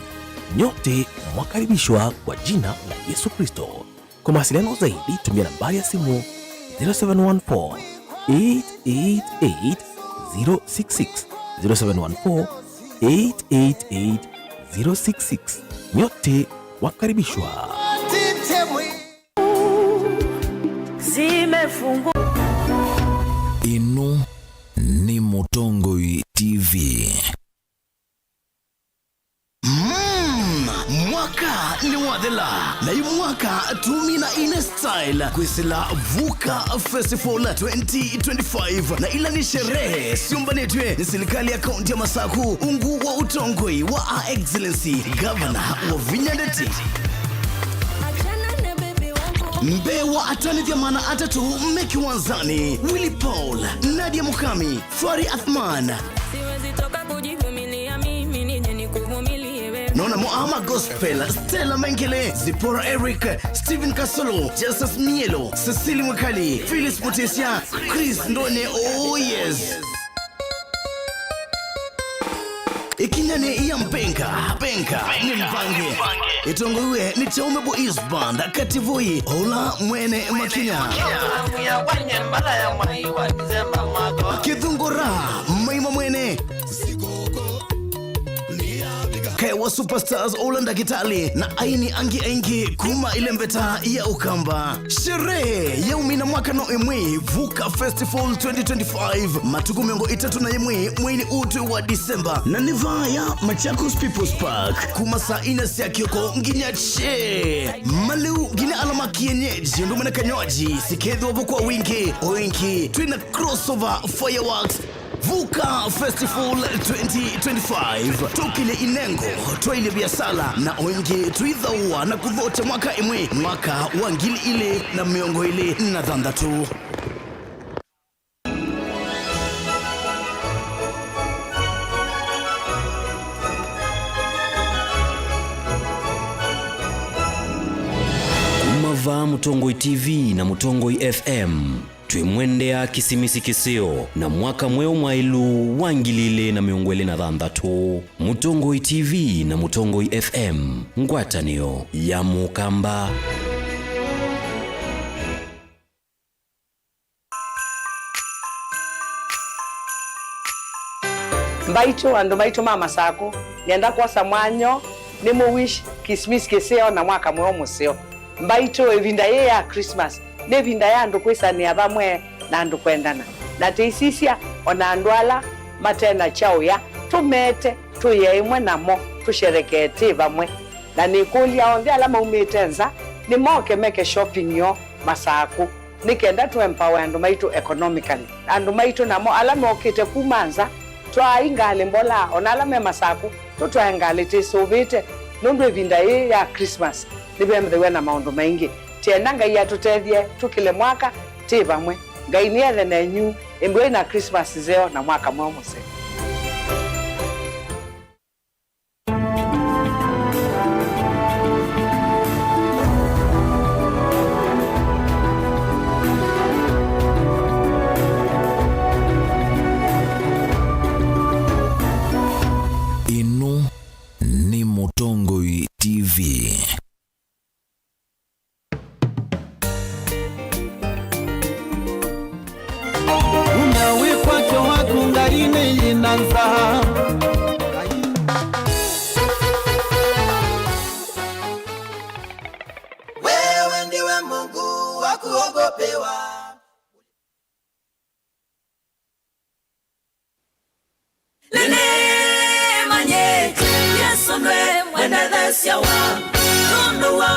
Nyote mwakaribishwa kwa jina la Yesu Kristo. Kwa mawasiliano zaidi, tumia nambari ya simu zero seven one four, eight eight eight, zero six six, zero seven one four, eight eight eight, zero six six. Nyote wakaribishwa. Ĩno nĩ Mũtongoi T V. Mm, mwaka nĩwathela, na yu mwaka tumina ine style kwĩsĩla Vuka Festival twenty twenty-five, na ila nĩ sherehe syũmbanĩtw'e nĩ silikali ya kaunti ya Masaku, ungu wa ũtongoi wa Her Excellency Governor Wavinya Ndeti. Mbee wa atanĩthya maana atatũ me kĩwanzanĩ, Willy Paul, Nadia Mukami, Fari Athman, Siwezi toka kujivumilia mimi, nije nikuvumilie wewe. Nona mo ama gospel, Stella Mengele, Zipporah Eric, Stephen Kasolo, Justus Mielo, Cecily Mwikali, Phyllis Mutisya, Chris Ndonye, oh yes. Ĩkinya nĩ ya Mbenga, Mbenga nĩ mbange. Ĩtongoiwe nĩ Chaume Boys Band, Kativoi, ũla mwene makinya. Kĩthungũra, Maima mwene. Kaewa Superstars, ũla ndakĩtalĩ, na aini angĩ aingĩ kuma ĩlembeta ya Ũkamba. Sherehe ya ũmina mwaka no ĩmwe, Vuka Festival twenty twenty-five, matukũ mĩongo ĩtatũ na ĩmwe mweinĩ ũũ twĩ wa December, na nĩ vaya Machakos People's Park kuma saa inya sya kĩoko nginya che. Malĩu nginya ala ma kienyeji ũndũ ũmwe na kanywaji sikethĩwa vo kwa wingĩ. O ĩngĩ twĩ na crossover fireworks. Vuka Festival twenty twenty-five, tũkĩlye inengo, twailye viasala, na o ĩngĩ tũithaũa na kũthokya mwaka ĩmwe, mwaka wa ngili ilĩ na mĩongo ĩlĩ na thanthatũ. Kuma vaa Mũtongoi T V na Mũtongoi F M. Twĩmwendea Kisimisi Kĩseo na mwaka mweũ mwaĩlu wa ngili ilĩ na mĩongo ĩlĩ na thanthatũ. Mũtongoi T V na Mũtongoi F M, ngwatanĩo ya Mũkamba. Mbaitũ, andũ maitũ ma Masakũ, nĩenda kwosa mwanya nĩ mũ wish Kisimisi Kĩseo na mwaka mweũ mũseo. Mbaitũ, ĩvinda yĩĩ ya Christmas nĩ ĩvinda ya andũ kwĩsanĩa vamwe na andũ kwendana. Na tĩisisya o na andũ ala mate na kyaũya, tũmete, tũye ĩmwe namo, tũsherekee twĩ vamwe. Na nĩkũlya onthe ala maumĩte nza nĩmoke meke shopping yoo Masakũ, nĩ kenda tũ empower andũ maitũ economically. Andũ maitũ namo ala mokĩte kuma nza, twaai ngalĩ mbola, o na ala me Masakũ, tũtwae ngalĩ twĩsũvĩte, nũndũ ĩvinda yĩĩ ya Christmas nĩvemethaw'a na maũndũ maingĩ. Tienda Ngai atũtethye tũkĩle mwaka twĩ vamwe. Ngai nĩethe nenyu, ĩndw'ai na Christmas nzeo na mwaka mweũ mũseo. Ĩno nĩ Mũtongoi T V. Wewe ndiwe Mungu wa kuogopewa. Nĩnĩmanyĩte Yesũ nwe mwendetheesya wa nũndũ wa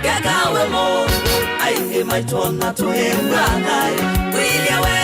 kekawe mũndũ aingĩ maitũ na tũĩw'a thayũ. Kwĩlye we